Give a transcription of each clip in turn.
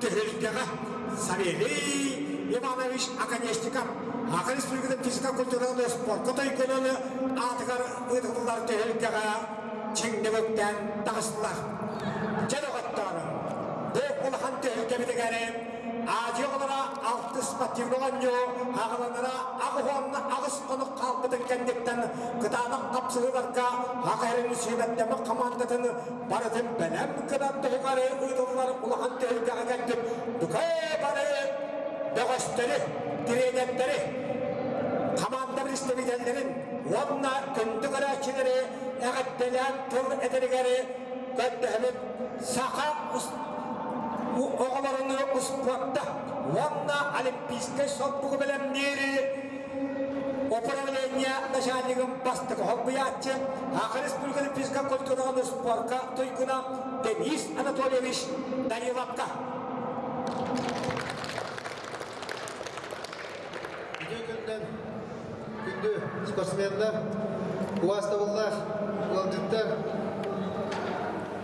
түһүлгэҕэ Савелий Иванович Оконешников Саха Республикатын физика культуратын спорка туйгунун аатыгар ыытыллар түһүлгэҕэ чиҥник үктээн таҕыстылар. Дьэ доҕоттоор, бу улахан түһүлгэбитигэр Азия оҕолоро алтыс спортивнай оонньуу аҕаланара 88 хонук хаалбытын кэнниттэн кытаанах хапсыһыыларга Саха сирин сүүмэрдэммит хамаандатын барытын бэлэм гынан туһугар ыытыллар улахан түһүлгэҕэ кэлбит бука бары бөҕөстөрү, тириэньэрдэри, хамаанда представителлэрин уонна күндү көрөөччүлэри эҕэрдэлээн тыл этэригэр көрдөһөбүт саха оҕолорун успуорта уонна олимпийскай солбугу бэлэмниир управление начальнигын бастакы солбуйааччы Саха Республикатын физкультураҕа спорка туйгуна Денис Анатольевич Даниловка. Үтүө күнүнэн күндү спортсменнар, убаастабыллаах ыалдьыттар,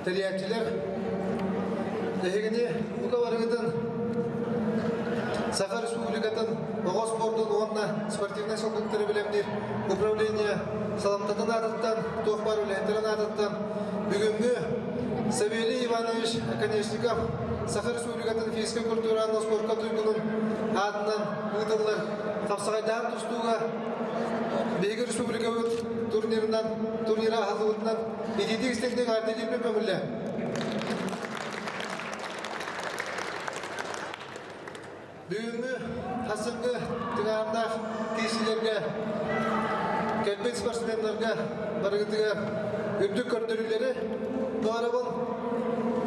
тэрийээччилэр, эһигини бука барыгытын Саха Республикатын оҕо спордун уонна спортивнай солбуктары бэлэмниир управление саламтатын аатыттан, туох баар үлэһиттэрин аатыттан бүгүҥҥү Савелий Иванович Оконешников Саха Республикатын физическэй культуранан спорка туйгунун аатынан ыытыллар хапсаҕайдаан тустууга биһиги республикабыт турнирынан турнира аһыллыбытынан итиитик истиҥник эҕэрдэлиирбин көҥүллээ. Бүгүҥҥү хасыҥҥы тыҥааннаах киисилэргэ кэлбит спортсменнарга барыгытыгар үрдүк көрдөрүүлэри баҕарабын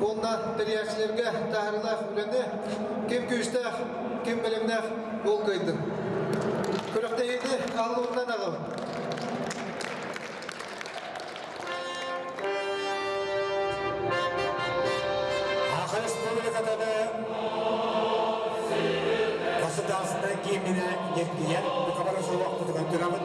уонна тэрийээччилэргэ таһаарыылаах үлэни ким күүстээх, ким бэлэмнээх ол кыайдын. Күрэхтэһиини аһыллыбытынан аҕабын. Саха Республикатыны государственнай гимнинэ ньиргийэн бука бары суруохпутугар турабыт.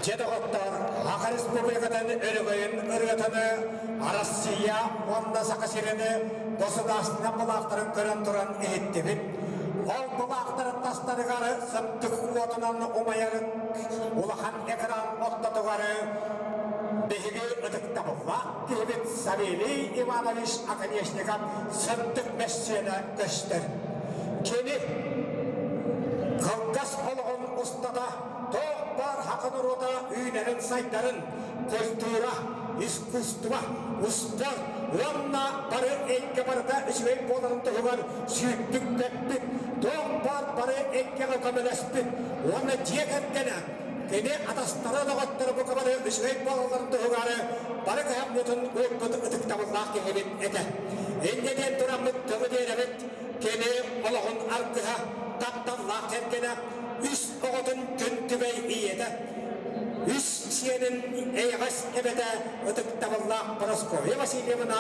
Дьэ доҕоттор, Саха Республикатын өрөгөйүн ырыатыны Россия уонна Саха сирини государственнай былаахтарын көрөн туран иһиттибит. Ол былаахтарын тастарыгар сырдык уотунан умайар улахан экран ортотугар биһиги ытыктабыллаах киһибит Савелий Иванович Оконешников сырдык мөссүөнэ көстөр. Кини кылгас олоҕун устата туох баар саха норуота үүнэрин-сайдарын, культура, искусство, успуорт уонна бары эйгэ барыта үчүгэй буоларын туһугар сүүрбүт-көппүт, туох баар бары эйгэҕэ көмөлөспүт уонна дьиэ кэргэнэ кини атастара доҕотторо бука бары үчүгэй буолалларын туһугар бары кыһамньытын уурбут ытыктабыллаах киһибит этэ. Инньэ диэн тураммыт тылы биэрэбит, кини олоҕун аргыһа, тапталлаах кэргэнэ, үс оҕотун күн күбэй ийэтэ, үс сиэнин эйэҕэс эбэтэ ытыктабыллаах Прасковья Васильевна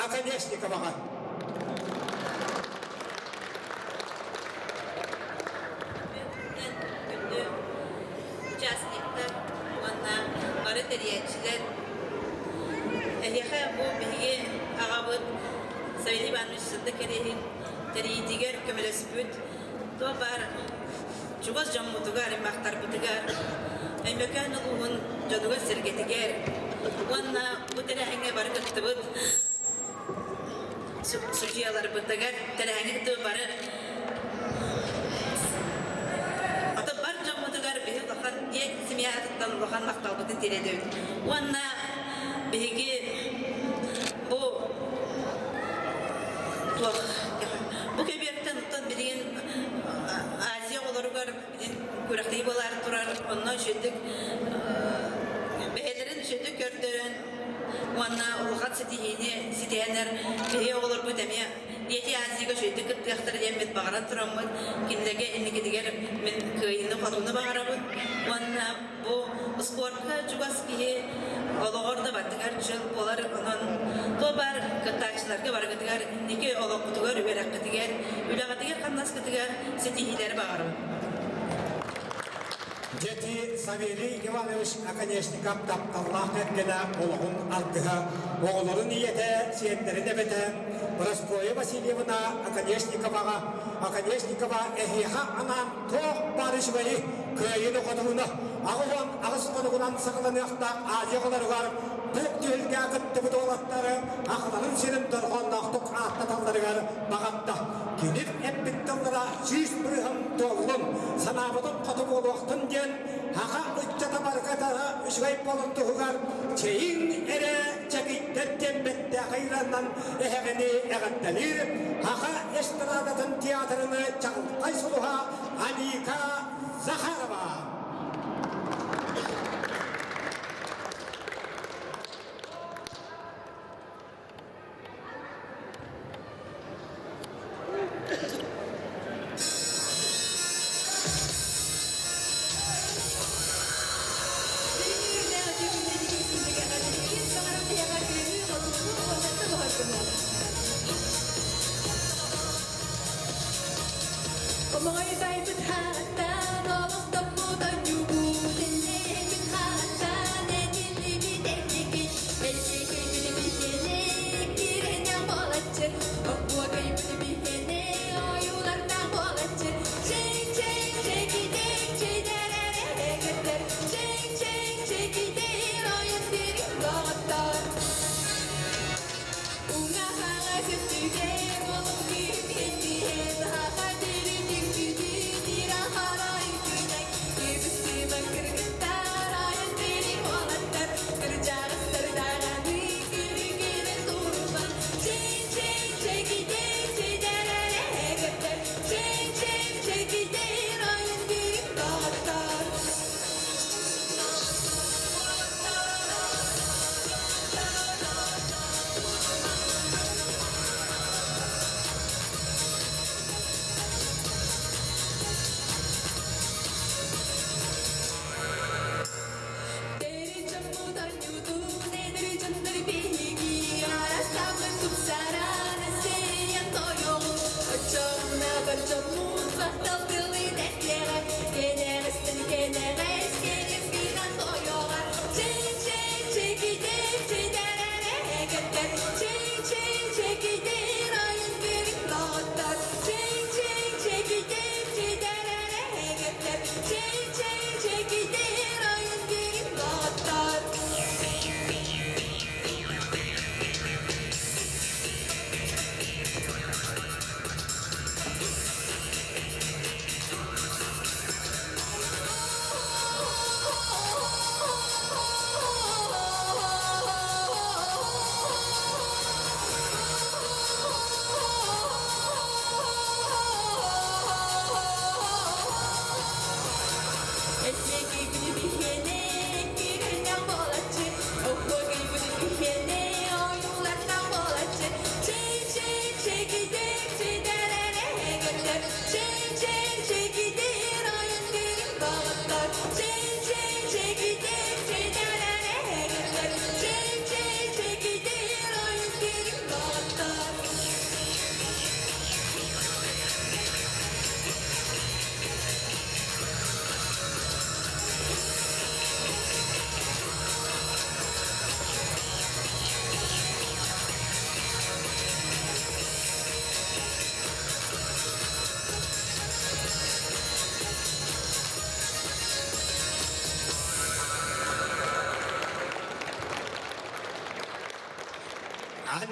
Оконешниковаҕа. Күндү участниктар уонна бары тэрийээччилэр эһиэхэ бу биһиги аҕабыт Савелий Иванович сырдык кэриэһин тэрийиитигэр көмөлөспүт туох баар чугас дьоммутугар, аймахтарбытыгар, Өймөкөөн улууһун дьонугар-сэргэтигэр уонна бу тэрээһиҥҥэ бары кыттыбыт. судьуйаларбытыгар тэрээһини кытта бары Ата бар дьоммутугар биһи улахан дьиэ семья атыттан улахан махталбытын тириэдэбит. Уонна биһиги бу туох бу кэбиэртэн оттон билигин Азия оҕолоругар күрэхтэһии буолаары турар, онно үчүгдүк бэйэлэрин үчүгдүк көрдөрөн уонна улахан ситиһиини ситиһэннэр биһиги оҕолорбут эмиэ Дети Азияга үчүгэйдик кыттыахтара диэммит баҕаран тураммыт, кинилэргэ инникитигэр мин кыайыыны-хотууну баҕарабын уонна бу спортка чугас киһи олоҕор да бардыгар чөл буолар, онон туо баар кыттааччыларга барыгытыгар инники олоххутугар, үөрэххитигэр, үлэҕитигэр-хамнаскытыгар ситиһиилэри баҕарабын. Дети Савелий Иванович Оконешников тапталлаах кэргэнэ олоҕун аргыһа, оҕолорун ийэтэ, сиэннэрин эбэтэ Прасковья Васильевна Оконешниковаҕа Оконешникова эһиэхэ анаан туох баар үчүгэйи, кыайыыны-хотууну 88 хонугунан саҕаланыахтаах Азия оҕолоругар бу түһүлгэ кыттыбыт уолаттары аҕаларын сирин дорҕоонноохтук ааттаталларыгар баҕарда. Кини эппит тыллара 100% туоллун, санаабытын хоту буолуохтун диэн аҕа ыччата барыгатара үчүгэй буолан туһугар чэйиҥ эрэ чэкийтэр диэн бэттээхэй ыраннан эһэҕини эҕэрдэлиир аҕа эстрадатын театрыны чаҕылхай сулуһа Аника Захарова. Омойбайбыт хааттан олохтоммут ойуубут эллээбит хааттан этиллибит эллики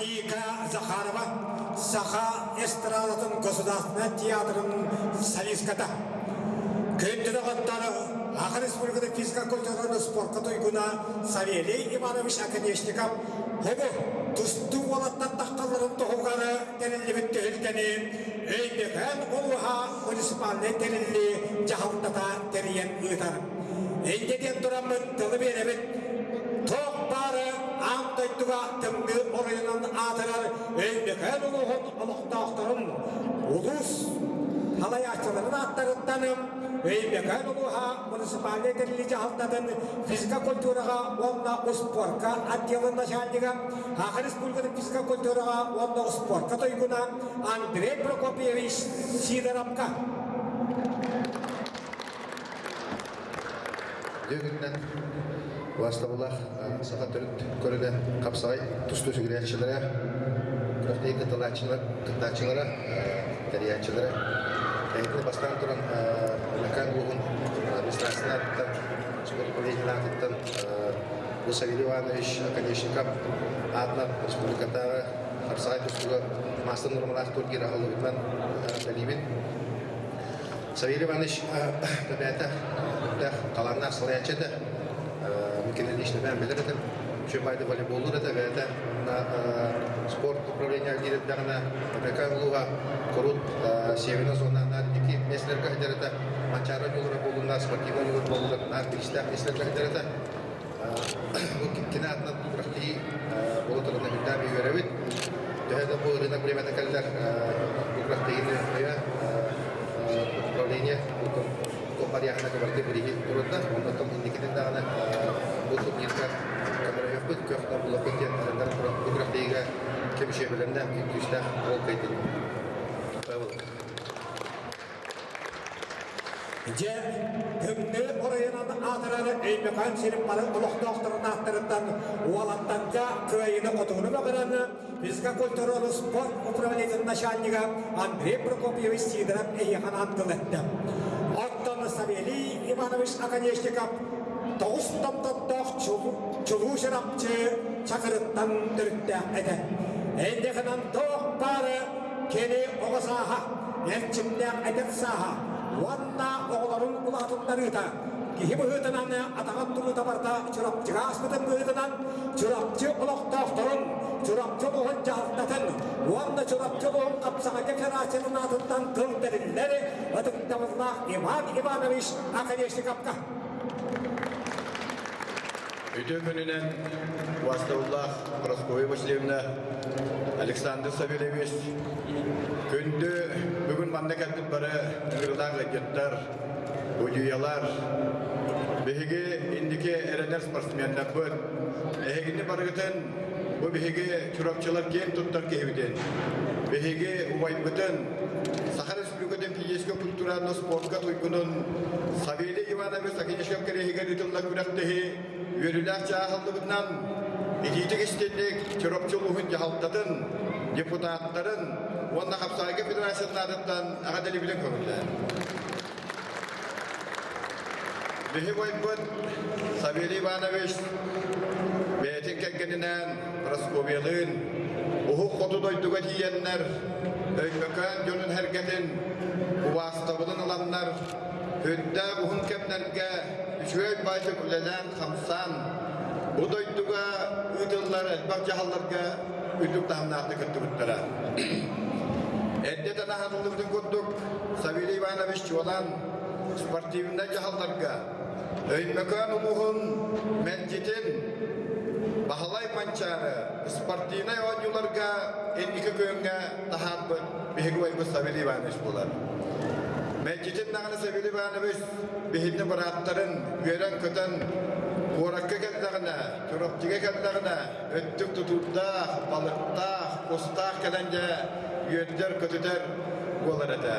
Аника Захарова, Саха эстрадатын государственнай театрын солистката. Күндү доҕоттор, Саха Республикатын физкультураны спорка туйгуна Савелий Иванович Оконешников хобу тустуу уолаттар таххалларын туһугар тэриллибит түһүлгэни Өймөкөөн улууһа муниципальнай тэриллии дьаһалтата тэрийэн ыытар. Инньэ диэн тураммыт тылы биэрэбит. Туох баары аан дойдуга тымныы оройунан аатырар Өймөкөөн улууһун олохтоохторун улуус салайааччыларын ааттарыттан Өймөкөөн улууһа муниципальнай тэриллии дьаһалтатын физика-культураҕа уонна успуорка отделын начальнига, Саха Республикатын физика-культураҕа уонна успуорка туйгуна Андрей Прокопьевич Сидоровка. Дьөгүннэн убаастабыллаах саха төрүт көрүнэ хапсаҕай тустуу сүгүрүйээччилэрэ, күрэхтэһии кыттааччылара, тэрийээччилэрэ эһигини бастаан туран Өлөкөөн улууһун администрациятын аатыттан, спорт управлениетын аатыттан бу Савелий Иванович Оконешников аатынан республикатааҕы хапсаҕай тустууга маастар нуормалаах турнир аһыллыбытынан эҕэрдэлиибин. Савелий Иванович бэйэтэ үрдээх талааннаах салайааччы этэ. Мин кинини лично бэйэм билэр этим. Үчүгэй баайды волейболлуур этэ бэйэтэ. Уонна спорт управление диир эрдэҕинэ ВК улууһа курут Северная зона наар икки миэстэлэргэ сылдьар этэ. Манчаары оонньуулара буоллуннар, спортивнай оонньуулар буоллуннар, наар бириистээх миэстэлэргэ сылдьар этэ. Бу кини аатынан күрэхтэһии буола турарына үрдээн үөрэбит. Төһө да бу рынок времята кэллэр, бу күрэхтэһиини өйө управление компанияһына кыбартыы бирииһи турарда. Онтон инникитин даҕаны бу турнирга көмөлөһүөхпүт, көх булуохпут диэн эрэннэрэн туран бу күрэхтэһиигэ ким бэлэмнээх, ким күүстээх ол кыайдын. Дьэ, Тымныы оройунан аатырар Өймөкөөн сирин бары олохтоохторун ааттарыттан уолаттарга кыайыыны-хотууну баҕаран, физкультураны спорт управлениетын начальнига Андрей Прокопьевич Сидоров эһиэхэ анаан тыл эттэ. Оттон Савелий Иванович Оконешников тоҕус томтоттоох чулуу чурапчы чакырыттан төрүттээх этэ. Эйдехынан туох баары кини оҕо сааһа эрчимнээх эдэр сааһа уонна оҕолорун улаатыннарыыта киһи быһыытынан атаҕын туруута барыта Чурапчыга ааспытын быһыытынан Чурапчы олохтоохторун, Чурапчы улууһун дьаһалтатын уонна Чурапчы улууһун хапсаҕайга федерациятын аатыттан тыл бэриллэр ытыктабыллаах Иван Иванович Оконешниковка. Үтүө күнүнэн убастабыллаах Прасковья Васильевна, Александр Савельевич, күндү бүгүн манна кэлбит бары ыҥырылаах ыалдьыттар, удьуйалар, биһиги инники эрэнэр спортсменнарбыт, эһигини барыгытын бу биһиги Чурапчылар киэн туттар киһибитин, биһиги убайбытын, Саха Республикатын физическэй культуранна спортка туйгунун Савелий Иванович Акинешков кэриэһигэр ыытыллар күрэхтэһии үөрүүлээх чааһыллыбытынан итиитик истинник Чурапчы улууһун дьаһалтатын, депутаттарын уонна Хапсаайга федерациятын аатыттан эҕэрдэлиибитин көҥүллээн. Биһи бойбут Савелий Иванович бэйэтин кэргэнинээн Прасковьялыын уһук хоту дойдуга тиийэннэр Өймөкөөн дьонун сэргэтин убаастабылын ыланнар үрдээх уһун кэмнэргэ үчүгэй баайдык үлэлээн-хамсаан бу дойдуга ыытыллар элбэх дьаһалларга үрдүк таһымнаахтык кыттыбыттара. Эрдэ танаһатыллыбытын курдук Савелий Иванович чуолаан спортивнай дьаһалларга Өймөкөөн улууһун мэлдьитин Баһылай Манчаары спортивнай оонньууларга инники күөҥҥэ таһаарбыт биһиги убайбыт Савелий Иванович буолар. Мэлдьитин даҕаны Савелий Иванович биһинни бырааттарын үөрэн-көтөн куоракка кэллэҕинэ, Чурапчыга кэллэҕинэ өттүк тутуурдаах, балыктаах, кустаах кэлэн дьэ үөрдэр-көтүтэр буолар этэ.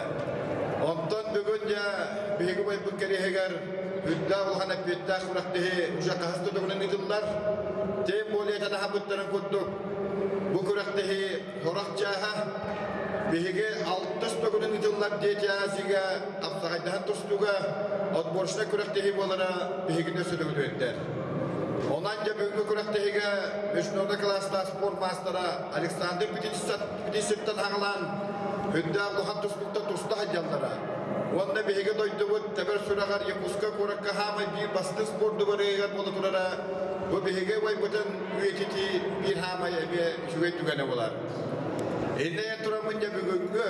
Онтон бүгүн дьэ биһиги убайбыт кэриэһигэр үрдээх улахан эппиэттээх күрэхтэһии уже хаһыс да төгүлүн ыытыллар. Тем более танаһабыттарын курдук бу күрэхтэһии сорох чааһа биһиги алтыс төгүлүн ыытыллар Дети Азия хапсаҕайдаһан тустууга отборочнай күрэхтэһии буолара биһигини өссө төгүл үөрдэр. Онон дьэ бүгүҥҥү күрэхтэһиигэ международный кылаастаах спорт маастара Александр Пятицыттан аҕалаан үрдээх улахан тустууктар туста сылдьаллара. Уонна биһиги дойдубут тэбэр сүрэҕэр Якутскай куоракка хаамай биир бастыҥ спорду барыыгар буола турара бу биһиги убайбытын үйэтитии биир хаамай эмиэ үчүгэй түгэнэ буолар. Иннэйэн тураммын дьэ бүгүҥҥү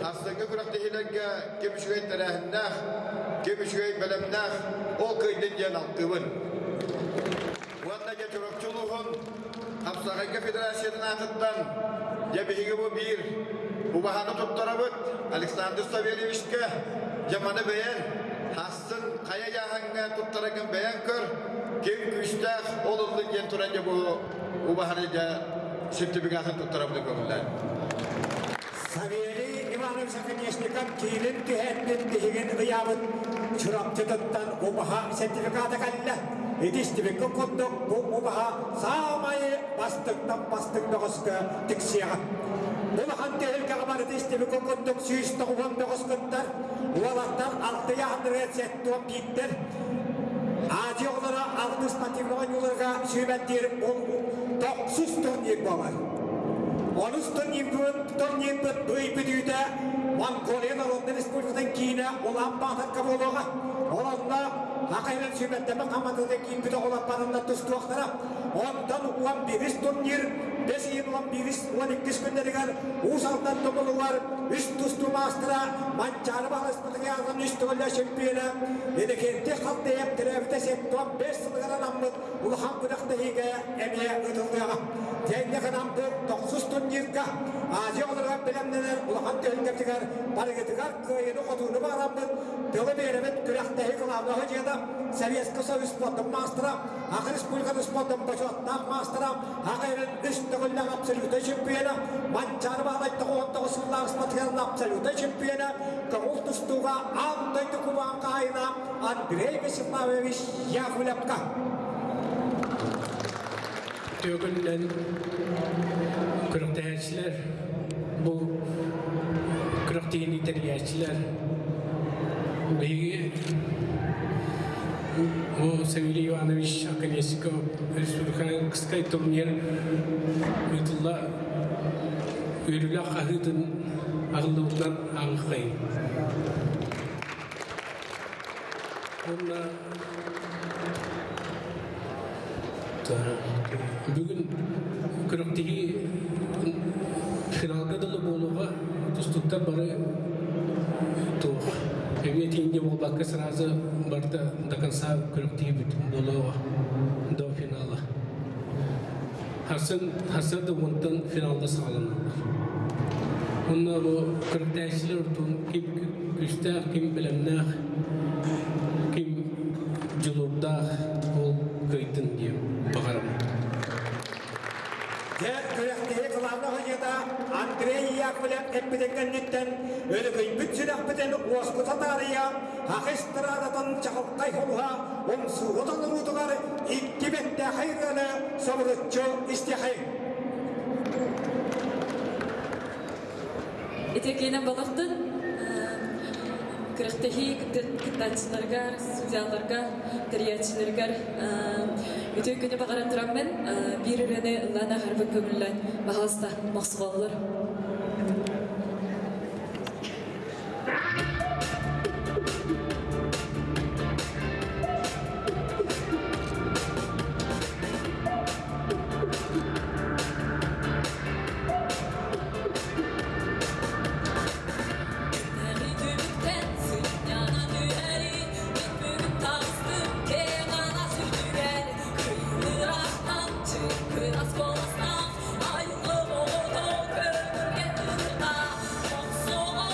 сарсыҥҥы күрэхтэһиилэргэ ким үчүгэй тэрээһиннээх, ким үчүгэй бэлэмнээх, ол кыайдын диэн алтыыбын. Уонна дьэ Чурапчы улууһун Хапсаҕайга федерациятын аатыттан дьэ биһиги бу биир убаһаны туттарабыт Александр Савельевичка дьэ маны бэйэн хассын хайа дьааһыҥҥа туттараргын бэйэн көр ким күүстээх ол ыллын диэн туран дьэ бу убаһаны дьэ сертификатын туттарабыт көҥүллээн. Савелий Иванович Оконешников киинин түһэрбит биһигин ыйаабыт Чурапчытыттан убаһа сертификата кэллэ. Ити истибиккэ курдук бу убаһа саамай бастыҥтан бастыҥ бөҕөскө тиксиэҕэ. Улахан түһүлгэҕэ барыта истибиккэ курдук 190 бөҕөс кыттар. Уолаттар алтыйа сэттион биирдэр. Азия оҕолоро алтыс спортивнай оонньууларга сүүмэрдиир ол тохсус турнир буолар. Онус турнирбыт ый бүтүүтэ Монголия Народнай Республикатын киинэ Улаан-Баатарга буолуоҕа. Ол онно Хахайынан сүүмэрдэмэ хаматыыта киирбит оҕолор барынна тустуохтара. Онтон 11 турнир бэс ыйын 11-12 күннэригэр Уус Алдан Тумулугар үс тустуу маастара Манчаары Баһылай үс төгүллээх чемпиона Иннокентий Халтаев төрөөбүтэ 75 сылыгар анаммыт улахан күрэхтэһиигэ эмиэ ыытыллыаҕа. Дьэҥҥэ гынан бу тохсус турнирга Азия оҕолоругар бэлэмнэнэр улахан түһүлгэтигэр барыгытыгар кыайыыны-хотууну баҕараммыт тылы биэрэбит күрэхтэһии главного дьиэта Советский Союз спордун маастара, Аха Республикатын спордун бочуоттаах маастара, Аха Ирин үс төгүллээх абсолютнай чемпиона, Манчаары Баһылай 99 сыллаах спортсмен абсолютнай чемпиона, көҥүл тустууга аан дойду кубогын хаһаайына Андрей Вячеславович Яковлевка. Үтүө күрэхтэһээччилэр, бу күрэхтэһиини тэрийээччилэр биһиги бу Савелий Иванович Оконешников республиканскай турнир ыытылла үөрүүлээх хаһыытын аҕыллыбытынан ааҕыаххайын. Уонна бүгүн күрэхтэһии финалга дылы буолуоҕа тустууктар бары туох эмиэ тииҥҥэ буолбакка сразу барыта до конца күрэхтэһиибит буолуоҕа до финала. Сарсын сарсыарда уонтан финалга саҕаланаллар. Онно бу күрэхтэһээччилэр ортон ким күүстээх, ким бэлэмнээх, ким дьулуурдаах ол кыайдын диэн баҕарабын. Дьэ, күрэхтэһии кылаабына хойута Андрей Яковлев эппитин кэнниттэн өрүкүйбүт сүрэхпитин уоскута таарыйа Ах эстрадатын чаҕылхай хомуһа умсууга толоруутугар икки бэртээхэй ырыаны собуруччу истиэхэйиҥ. Ити киинэ балыктын күрэхтэһии кыттааччыларыгар, судьяларга, тэрийээччилэригэр үтүө күнү баҕаран тураммын биир ырыаны ыллаан аһарбын көҥүллээн баһаалыста мохсоҕоллор. Күннэри сынньана түһэри, Мин бүгүн таҕыстым киэҥ алаас үрдүгэр. Кыйыраахтан чыҥкынас куоластаах, Айыллым оҕото көҥүлгэ ырыта, Охсуоллар.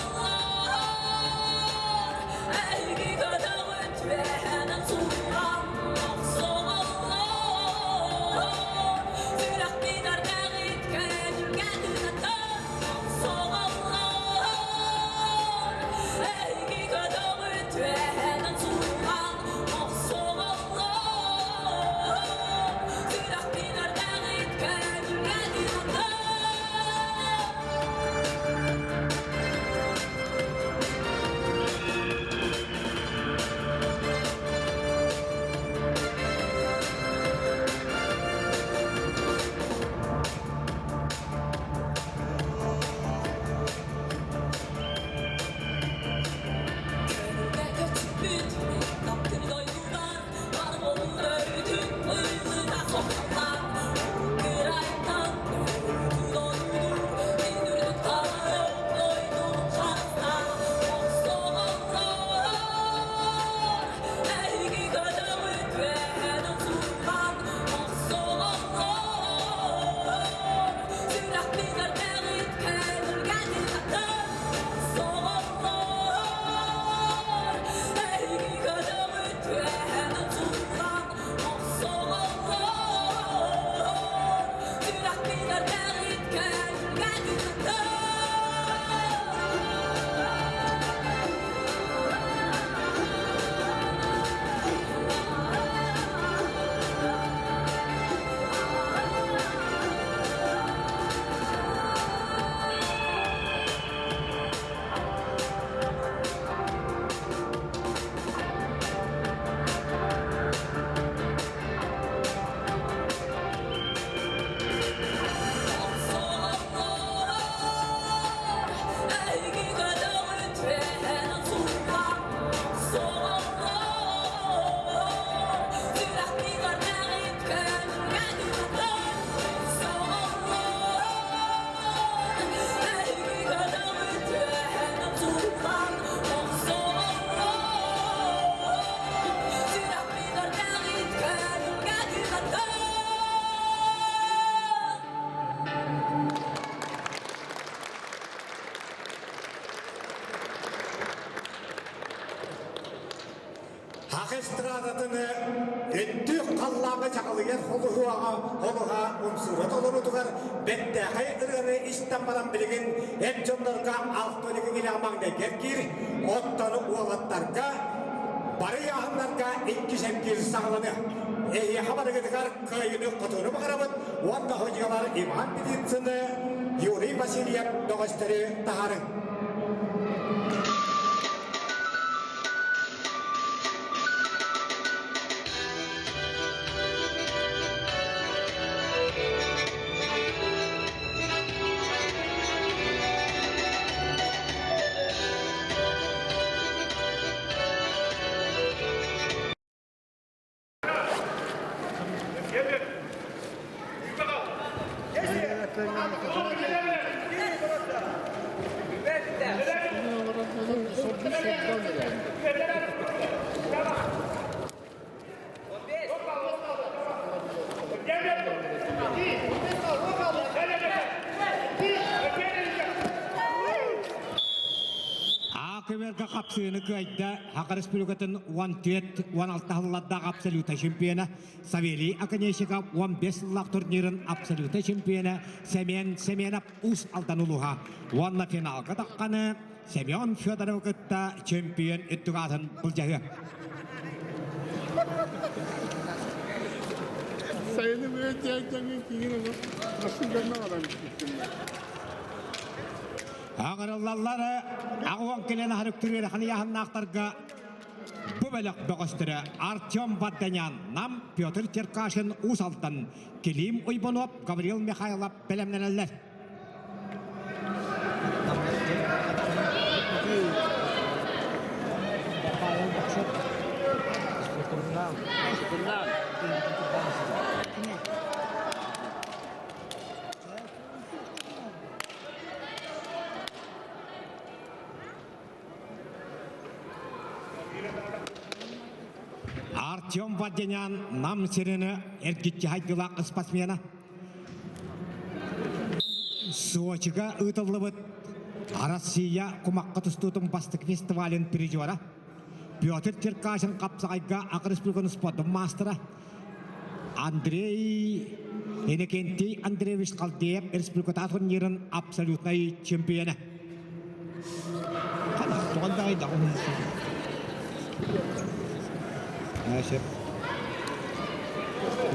эстрадатын үрдүк халлааҥҥа чаҕылыйар холуһуаҕа холуһа умсуура толоруутугар бэртээхэй ырыаны истэн баран билигин эр дьоннорго 62 килэҕэ маҥнайгы эргиир, оттон уолаттарга бары ыйааһыннарга иккис эргиир саҕаланыа. Эһиэхэ барыгытыгар кыайыыны-хотууну баҕарабыт уонна судьуйалар Иван Петицыны, Юрий Васильев бөҕөстөрү таһаарыҥ. Аакыберга хапсыыны кыайда Саха Республикатын 14-16 сыллардаах абсолюта чемпиона Савелий Оконешников 15 сыллаах турнирын абсолюта чемпиона Семен Семенов Уус Алдан улууһа уонна финалга тахханы Семен Федоров кытта чемпион үрдүк аатын былдьаһыа. Сайыны бэйэ киин Аҕырыллаллар аҕуон кэлэн аһарыктырыыр ханыйаһыннаахтарга бу бөлөх бөҕөстөрө Артем Варданян, Нам Петр Черкашин, Уус Алдан, Килим Уйбанов, Гаврил Михайлов бэлэмнэнэллэр. Артем Вадинян Нам сирини эргиччи хайдылаах спортсмена. Сочига ыытыллыбыт Россия кумахха тустуутун бастакы фестивалын призера Петр Черкашин хапсаҕайга Ак Республиканы спордун маастара Андрей Иннокентий Андреевич Халдеев республиката турнирын абсолютнай чемпиона. Хана, тоҕон даҕайда Сөп.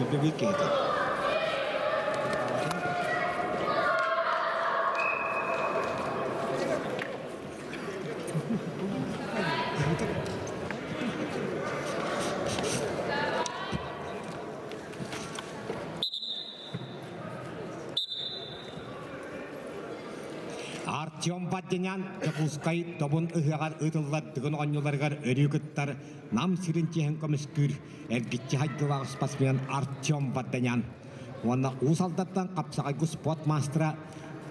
Үбүбүт киһитэ. Артем Баддинян Дьокуускай Добун ыһыаҕар ыытыллар Дыгын оонньууларыгар өрүү кыттар Нам сирин чиэһин көмүскүүр эргиччи хайдылаах спортсмен Артем Бадданян уонна Уус Алдаттан хапсаҕайгы спорт маастара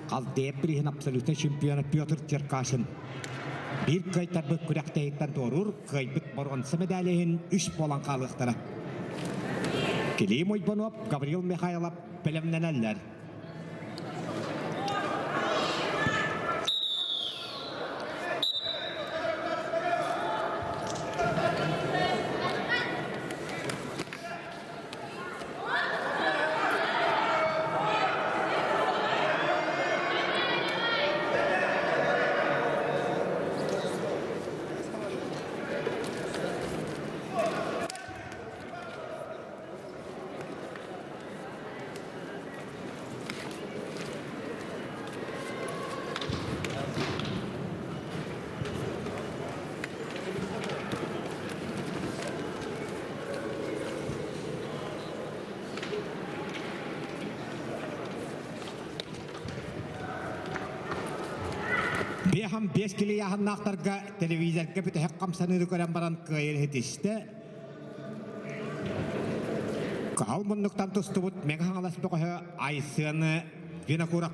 Халдеев бирииһин абсолютнай чемпиона Петр Черкашин биир кыайтарбыт күрэхтэһииттэн туоруур кыайбыт боруонса медали иһин үс буолан хаалыахтара. Клим Уйбанов, Гаврил Михайлов бэлэмнэнэллэр. Биэһам биэс килийааһыннаахтарга телевизорга бүтэһик хамсаныыны көрөн баран кыайан иһитистэ. Каһал муннуктан тустубут Мэҥэ Хаҥалас бөҕөһө Айсыаны Винокуров.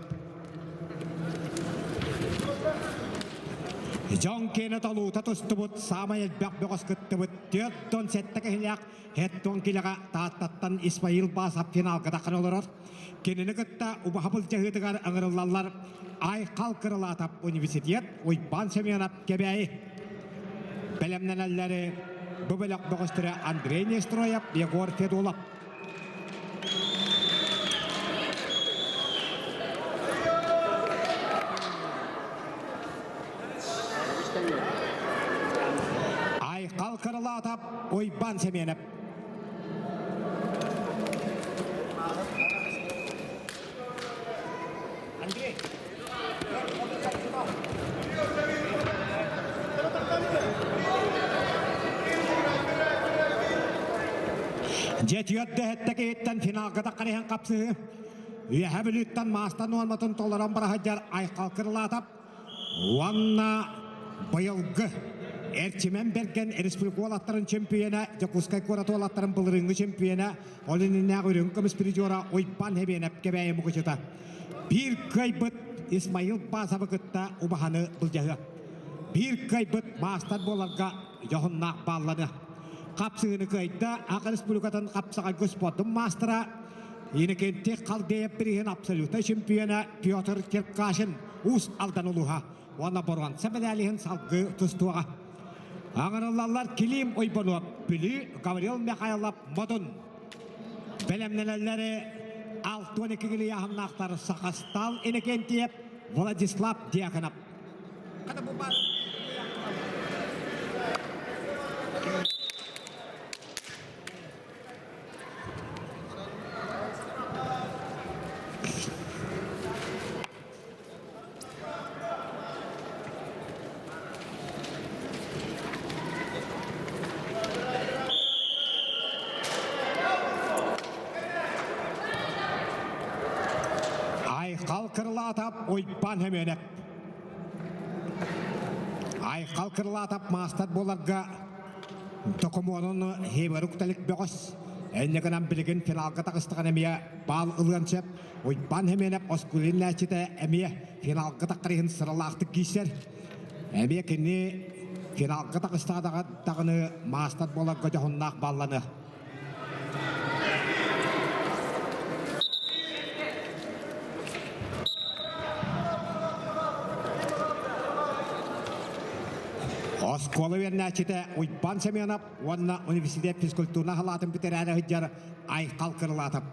Дьон киэнэ толуута тустубут саамай элбэх бөҕөс кыттыбыт 47 киһилээх Хеттон килэҕэ Тааттаттан Исмаил Басов финалга таххан олорор. Кинини кытта убаһа былдьаһыытыгар ыҥырыллаллар Айхал Кырылаатап университет Уйбаан Семенов Кэбээйи. Бэлэмнэнэллэри. Бу бөлөх бөҕөстөрө Андрей Нестроев, Егор Федулов. Айхал Кырылаатап, Уйбан Семенов. Андрей. Дьэ түөрт дэһэттэ киһиттэн финалга таххан иһэн хапсыһыы. Үөһэ Бүлүүттэн маастан нуорматын толорон бара сылдьар Айхал Кырылаатап уонна быйылгы Эрчимэн Бэргэн республика уолаттарын чемпиона, Дьокуускай куорат уолаттарын былырыыҥҥы чемпиона, ол иннинээх үрүҥ көмүс призера Уйбан Хэбиэнэп Кэбээйи Мукучута. Биир кыайбыт Исмаил Басовы кытта убаһаны былдьаһыа. Биир кыайбыт маастар буоларга дьоһуннаах баалланыа. Хапсыһыыны кыайда Аха Республикатын хапсаҕайга спордун маастара Иннокентий Халдеев бирииһин абсолютнай чемпиона Петр Черкашин Уус Алдан улууһа уонна боруонса мэдээлиһин салгыы тустуоҕа. Аҥарыллаллар Килим Уйбанов, Бүлүү Гаврил Михайлов Модун. Бэлэмнэнэллэри 62 килийааһыннаахтар Сахастал Иннокентьев, Владислав Дьяконов. Айхал Кырылаатап Уйбаан Хөмүөнэп. Айхал Кырылаатап маастар буоларга докумуонун Хейварук Талик бөҕөс. Энньэ гынан билигин финалга таҕыстаҕына эмиэ баал ылыан сөп. Уйбаан Хэмиэнэп оскуолин нээччитэ эмиэ финалга таххар иһин сыралаахтык киирсэр. Эмиэ кини финалга таҕыстаҕа даҕаны маастар буоларга дьоһуннаах балланыа. Оскуола үөрэнээччитэ Уйбаан Семенов уонна университет физкультурнай халаатын бүтэрээри сылдьар Айхал Кырылаатап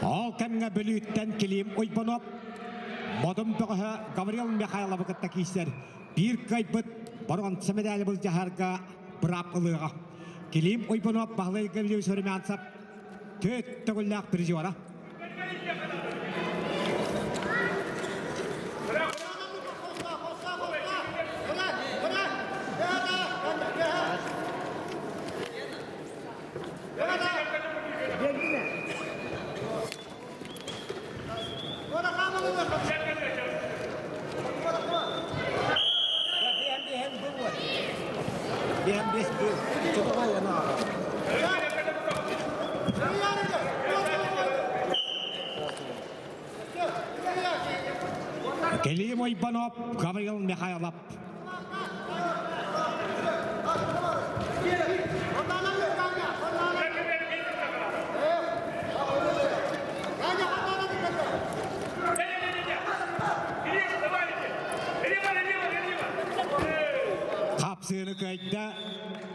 Ол кэмҥэ Бүлүүттэн Килиим Уйбанов, Модун бөҕөһө Гаврил Михайловы кытта киирсэр биир кыайбыт боруонса мэдээли былдьаһарга быраап ылыаҕа. Килиим Уйбанов Баһылай Гаврильевич Румянцев төрт төгүллээх призера. Кэлиим Ойбонов, Гаврил Михайлов. Хапсыыны кыайда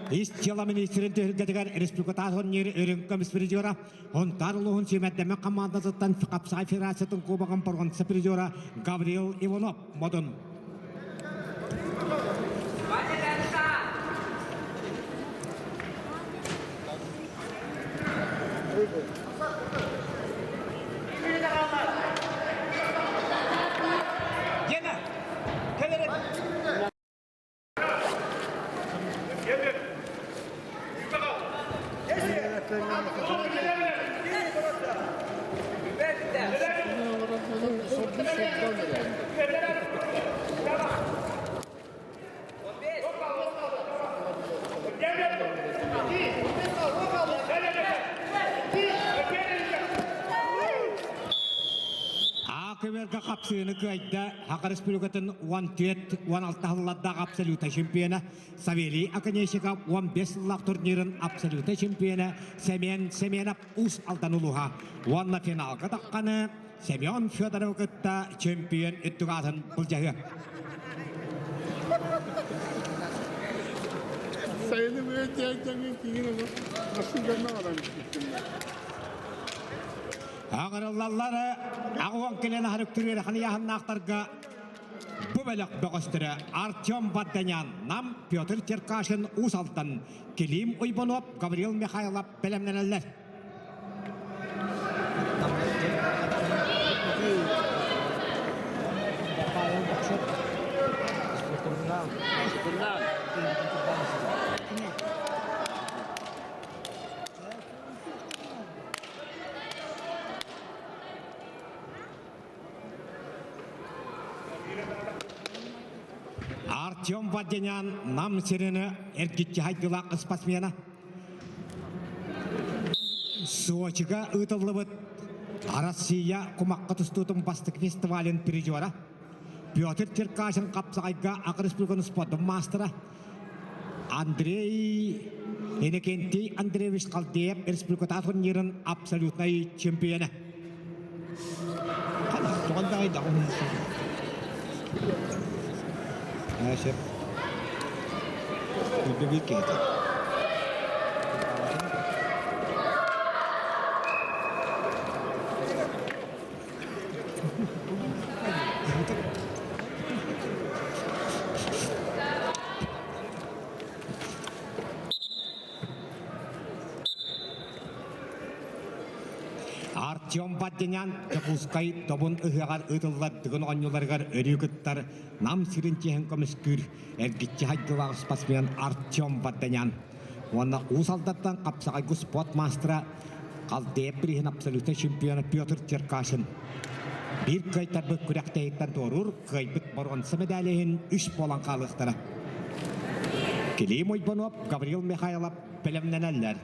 Ис дьыала министрин түһүлгэтигэр республикатаас онньур үрүҥ көмүс призера Онтаар улууһун сүүмэрдэммит хамаандатыттан Хапсаҕай федерациятын кубогын боруонса призера Гаврил Иванов Модун. Гена, кэлэрин. Аакыберга хапсыыны кыайда Саха Республикатын 14-16 сыллардаах абсолюта чемпиона Савелий Оконешников 15 сыллаах турнирын абсолюта чемпиона Семен Семенов Уус Алдан улууһа уонна финалга тахханы Семен Федоров кытта чемпион үрдүк аатын былдьаһыа. Сайыны быа киин Басылганна баран Аҕырыллаллар аҕуон кэлэн аһарыктырыыр ханьяһаннаахтарга бу бөлөх бөҕөстөрө Артем Варданян, Нам Петр Черкашин, Уус Алдан, Клим Уйбанов, Гаврил Михайлов бэлэмнэнэллэр. Артем Вадинян Нам сирини эргиччи хайдылаах спортсмена. Сочига ыытыллыбыт Россия кумахха тустуутун бастакы фестивалын призера Петр Черкашин хапсаҕайга Ак Республиканы спордун маастара Андрей Иннокентий Андреевич Халдеев республикатаах турнирын абсолютнай чемпиона. Артем Баддинян Дьокуускай Добун ыһыаҕар ыытыллар Дыгын оонньууларыгар өрүү кыттар Нам сирин чиэһин көмүскүүр эргиччи хайдылаах спортсмен Артем Варданян уонна Уус Алдантан хапсаҕайгы спорт маастара Халдеев бирииһин абсолютнай чемпиона Петр Черкашин биир кыайтарбыт күрэхтэһииттэн туоруур кыайбыт боруонса медали иһин үс буолан хаалыахтара. Клим Уйбанов, Гаврил Михайлов бэлэмнэнэллэр.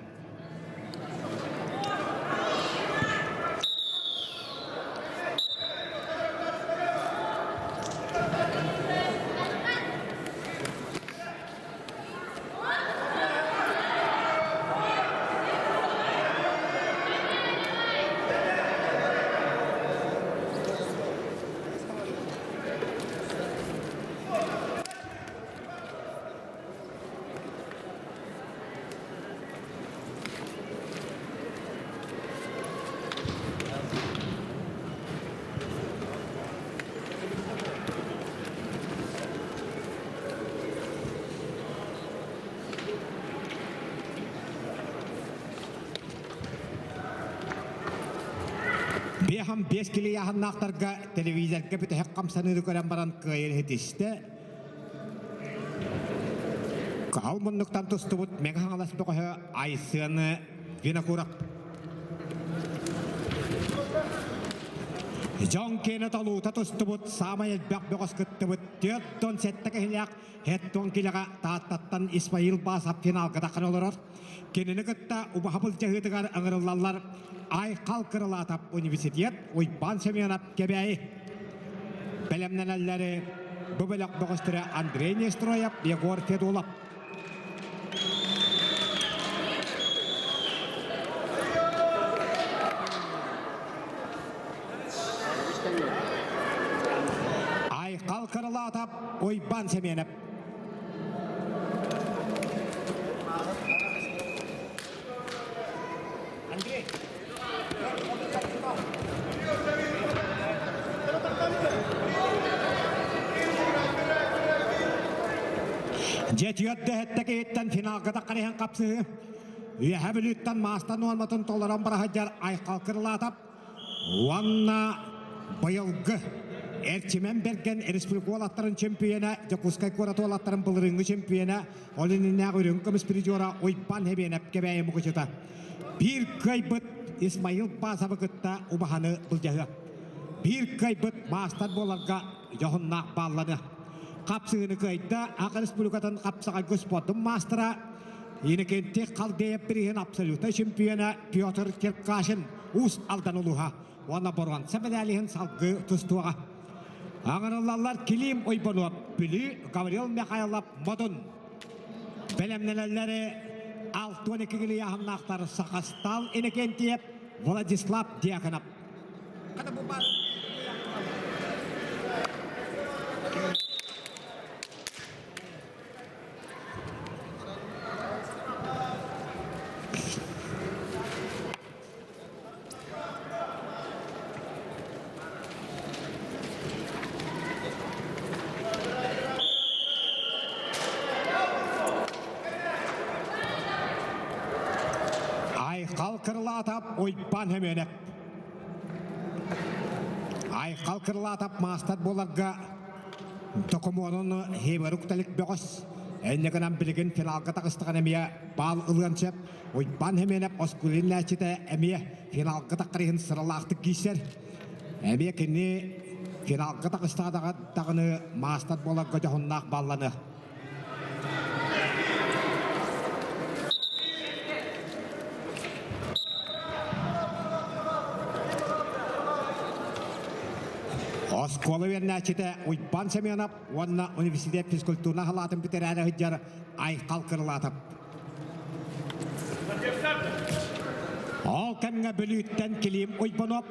Биэһэм биэс килийааһыннаахтарга телевизорга бүтэһик хамсаныыны көрөн баран кыайан иһитистэ. Каһал муннуктан тустубут Мэҥэ Хаҥалас бөҕөһө Айсыаны Винокуров. Дьон киэнэ толуута тустубут саамай элбэх бөҕөс кыттыбыт 47 киһилээх Хеттон килэҕэ Тааттаттан Исмаил Басов финалга таххан олорор. Кинини кытта убаһа былдьаһыытыгар ыҥырыллаллар Айхал Крылатов университет Уйбаан Семенов Кэбээйи. Бэлэмнэнэллэри бу бөлөх бөҕөстөрө Андрей Нестроев, Егор Федулов. Айхал Крылатов, Уйбаан Семенов. Андрей! Дьэ түөрт дэһэттэ киһиттэн финалга таххан иһэн хапсыһыы. Үөһэ Бүлүүттэн маастар нуорматын толорон бара сылдьар Айхал Крылатов Уонна быйылгы Эрчимэн Бэргэн республика уолаттарын чемпиона, Дьокуускай куорат уолаттарын былырыыҥҥы чемпиона, ол иннинээҕи үрүҥ көмүс призера Уйбаан Хэбиэнэп Кэбээйи мукучута. Биир кыайбыт Исмаил Басовы кытта убаһаны былдьаһыа. Биир кыайбыт маастар буоларга дьоһуннаах баалланыа. Хапсыһыыны кыайда Аха Республикатын хапсаҕайгы спордун маастара Иннокентий Халдеев бирииһин абсолютнай чемпиона Петр Черкашин Уус Алдан улууһа уонна боруонса медалиһын салгыы тустуоҕа. Аҥырыллаллар Килим Уйбанов, Бүлүү, Гаврил Михайлов, Модун. Бэлэмнэнэллэри 62 килийааһыннаахтар Сахастал Иннокентьев, Владислав Дьяконов. Кырылаатап Уйбаан Хөмүөнэп. Айхал Кырылаатап маастар буоларга докумуонун Хейварук Талик бөҕөс. Энньэ гынан билигин финалга таҕыстаҕына эмиэ баал ылыан сөп. Уйбаан Хөмүөнэп оскуолин нээччитэ эмиэ финалга таххар иһин сыралаахтык киирсэр. Эмиэ кини финалга таҕыстаҕа даҕаны маастар буоларга дьоһуннаах балланыа. Оскуола үөрэнээччитэ Уйбаан Семенов уонна университет физкультурнай халаатын бүтэрээри сылдьар Айхал Кырылатов. Ол кэмҥэ Бүлүүттэн Килиим Уйбанов,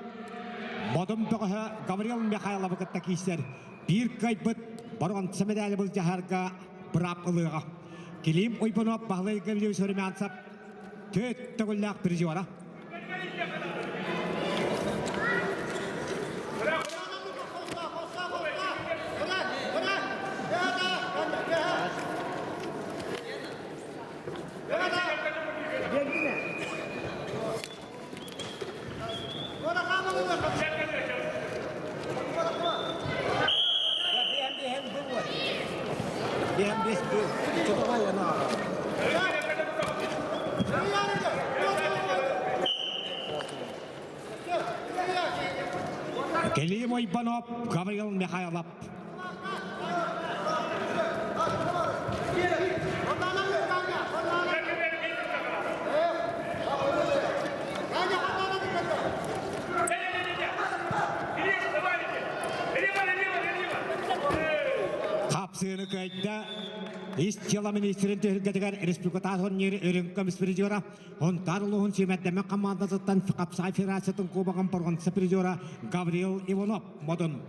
Модун бөҕөһө Гаврил Михайловы кытта киирсэр биир кыайбыт боруонса мэдээли былдьаһарга быраап ылыаҕа. Килиим Уйбанов Баһылай Гаврильевич Румянцев төрт төгүллээх призера. Кэлиим Ойбонов, Гаврил Михайлов. Хапсыыны кыайда Ис дьыала министрин түһүлгэтигэр республикатааҕы турнир үрүҥ көмүс призера Хонтаар улууһун сүүмэрдэммит хамаандатыттан хапсаҕай федерациятын кубогын боруонса призера Гаврил Иванов Модун.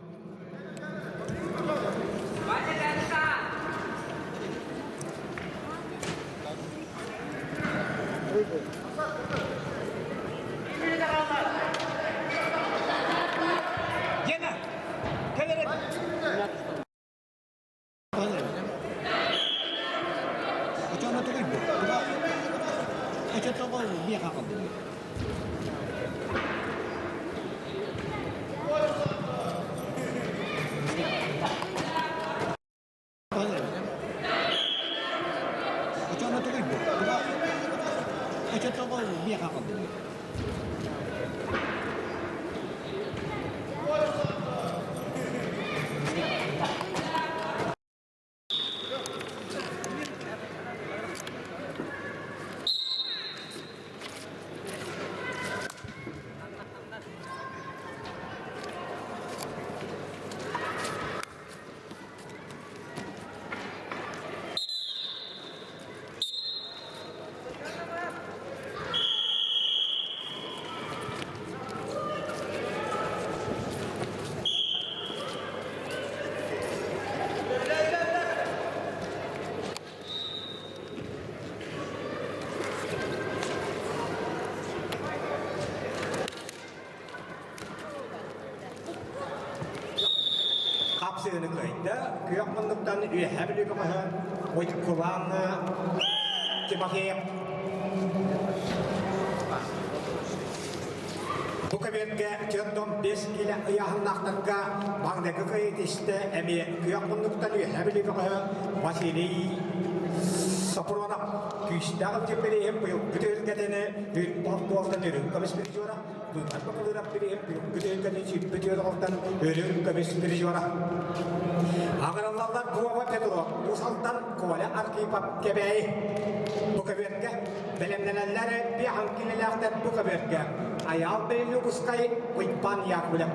Гена, кэлэрэ. Хапсыыны кыайда, күөх муннуктан Үөһээ Бүлүү көмөһө Уйгулаан Тимофеев. Бу көбүөргэ 45 киилэ ыйааһыннаахтарга маҥнайгы кыайыы истэ эмиэ күөх муннуктан Үөһээ Бүлүү көмөһө Василий Сопронов күүстээх илдьиппирииһин быйылгы түһүлгэтини үрүҥ үрүҥ көмүс призера Быыбар бакылыырап бирииһин быйылгы түһүлгэни сүүрбүт үөрэҕиттэн үрүҥ көмүс призера Аҕыраллаллар Вова Петров, Уус Алдан, Коля Архипов, Кэбээйи. Бу көбүөргэ бэлэмнэнэллэр биэһэн киилэлээхтэр бу көбүөргэ Айаал Беллюкускай, Уйбаан Яковлев.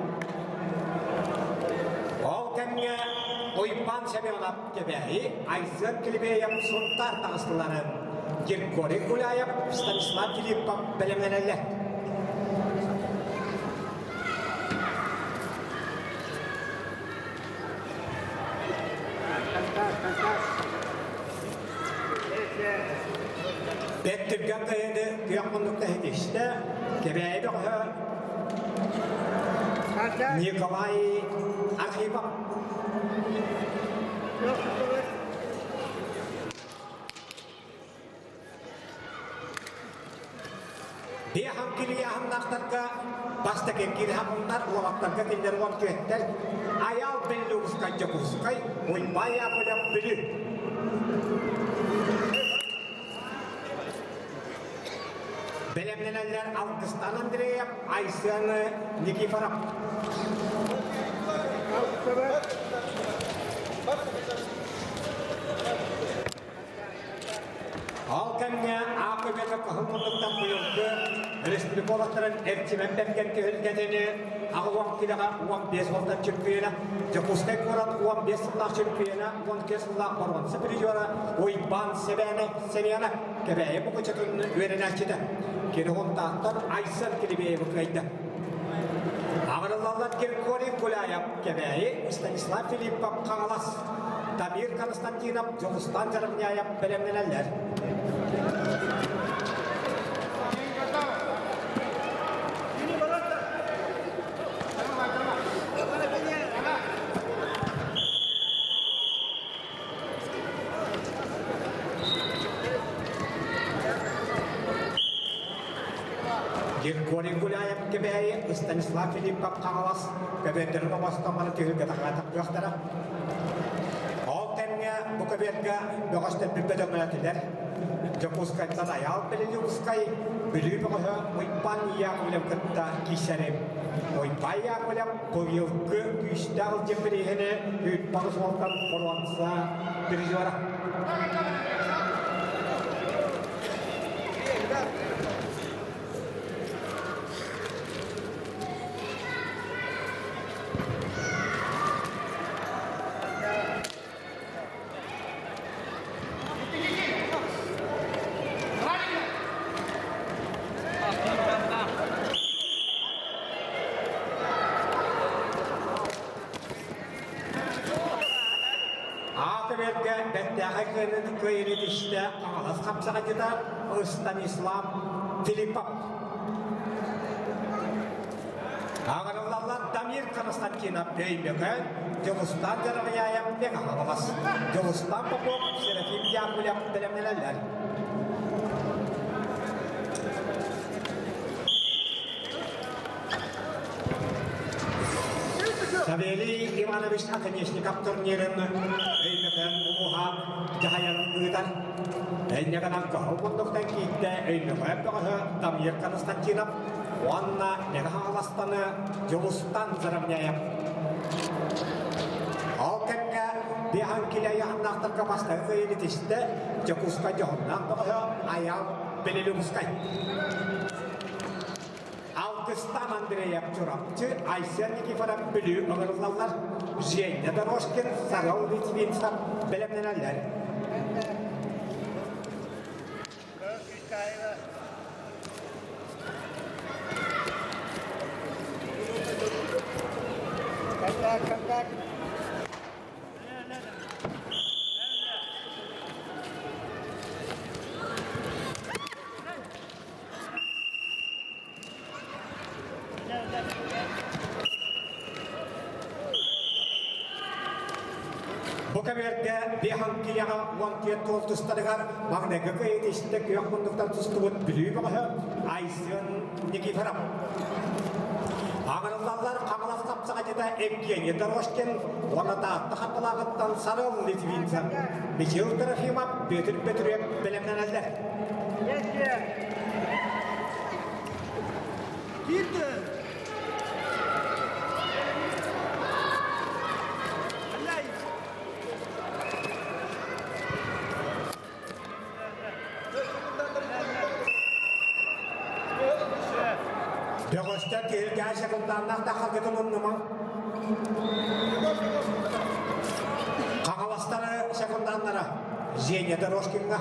Ол кэмҥэ Уйбаан Семенов Кэбээйи, Айсен Килибеев Сунтаар таҕыстыларын Григорий Гуляев, Станислав Филиппов бэлэмнэнэллэр. Бэт түргэн кыайыыны күөх муннукта ситистэ Кэбээйи бөҕөһө Николай Архипов. Биэһам килийааһыннаахтарга бастакы кириһамнар уолаттарга кинилэр уон түөттэр Айаал Беллюбскай Дьокуускай, Уйбай Яковлев Бүлүү. Бэлэмнэнэллэр Алгыстан Андреев, Айсен Никифоров. Ол кэмҥэ АПБ-га кыһыл муннуктан быйылгы республика олохторун Эрчимэн Бэргэн түһүлгэтини 80 килоҕа 15 уолтан чөмпүйүөнэ, Дьокуускай куорат 15 сыллаах чөмпүйүөнэ, 12 сыллаах боруонса призера Уйбаан Сэбээнэ Семенов Кэбээйи Мукучутун үөрэнээччитэ. Кини Хунтааттан Айсен Килибеевы кыайда. Аҕырыллаллар Григорий Гуляев Кэбээйи, Станислав Филиппов Хаҥалас, Дамир Константинов, Дьулустан Дьарыгняев бэлэмнэнэллэр. Григорий Гуляев Кэбээйи, Станислав Филиппов Хаҥалас көбүөрдэрин оҥостон баран түһүлгэ таһаатахтыахтара. Ол кэмҥэ бу көбүөргэ бөҕөстөрбүт бөдөҥөөтүлэр. Дьокуускайтан Айаал Белелюбскай, Бүлүү бөҕөһө Уйбаан Яковлев кытта киирсэрим. Уйбаан Яковлев быйылгы күүстээх ылдьын бирииһини Үүт суолтан боруонса призера. Аакыбергэ бэртээхэй кыайыыны түстэ Хаҥалас хапсаҕайдьыта Станислав Филиппов. Аҕырыллаллар Дамир Константинов Өймөкөөн, Дьулустан Дьарҕыйаев Мэҥэ Хаҥалас, Дьулустан Попов, Серафим Яковлев бэлэмнэнэллэр. Савелий Иванович Оконешников турнирын Өймөкөөн улууһа дьаһайан ыытар. Энньэҕинэн кыһыл муннуктан киирдэ Өймөкөөн бөҕөһө Дамир Константинов уонна Мэҥэ Хаҥаластаны Дьулустан Заровняев. Ол кэмҥэ Биахан килэ айаһыннаахтарга бастакы кыайыыны тистэ Дьокуускай дьоһуннаах бөҕөһө Айаал Белелюбскай. Алгыстан Андреев Чурапчы, Айсен Никифоров Бүлүү ыҥырыллаллар, Женя Дорожкин, Сарыал Литвинцев бэлэмнэнэллэр. Come back, come back. Бу кэмэргэ Бихан киһиэхэ 14 туол тустарыгар маҥнайгы кыайыыты истэ күөх муннуктан тустубут Бүлүү бөҕөһө Айсен Никифоров. Аҥырыллаллар Хаҥалас хапсаҕайдьыта Евгений Дорожкин уонна Таатта Харбалааҕыттан Сарыл Литвинцев, Михаил Трофимов, Петр Петрев бэлэмнэнэллэр. Бөҕөстөр киһиргээн секундааннаах да халгытын умнумаҥ. Хаҥаластары секундааннара Женя Дорожкиҥҥа.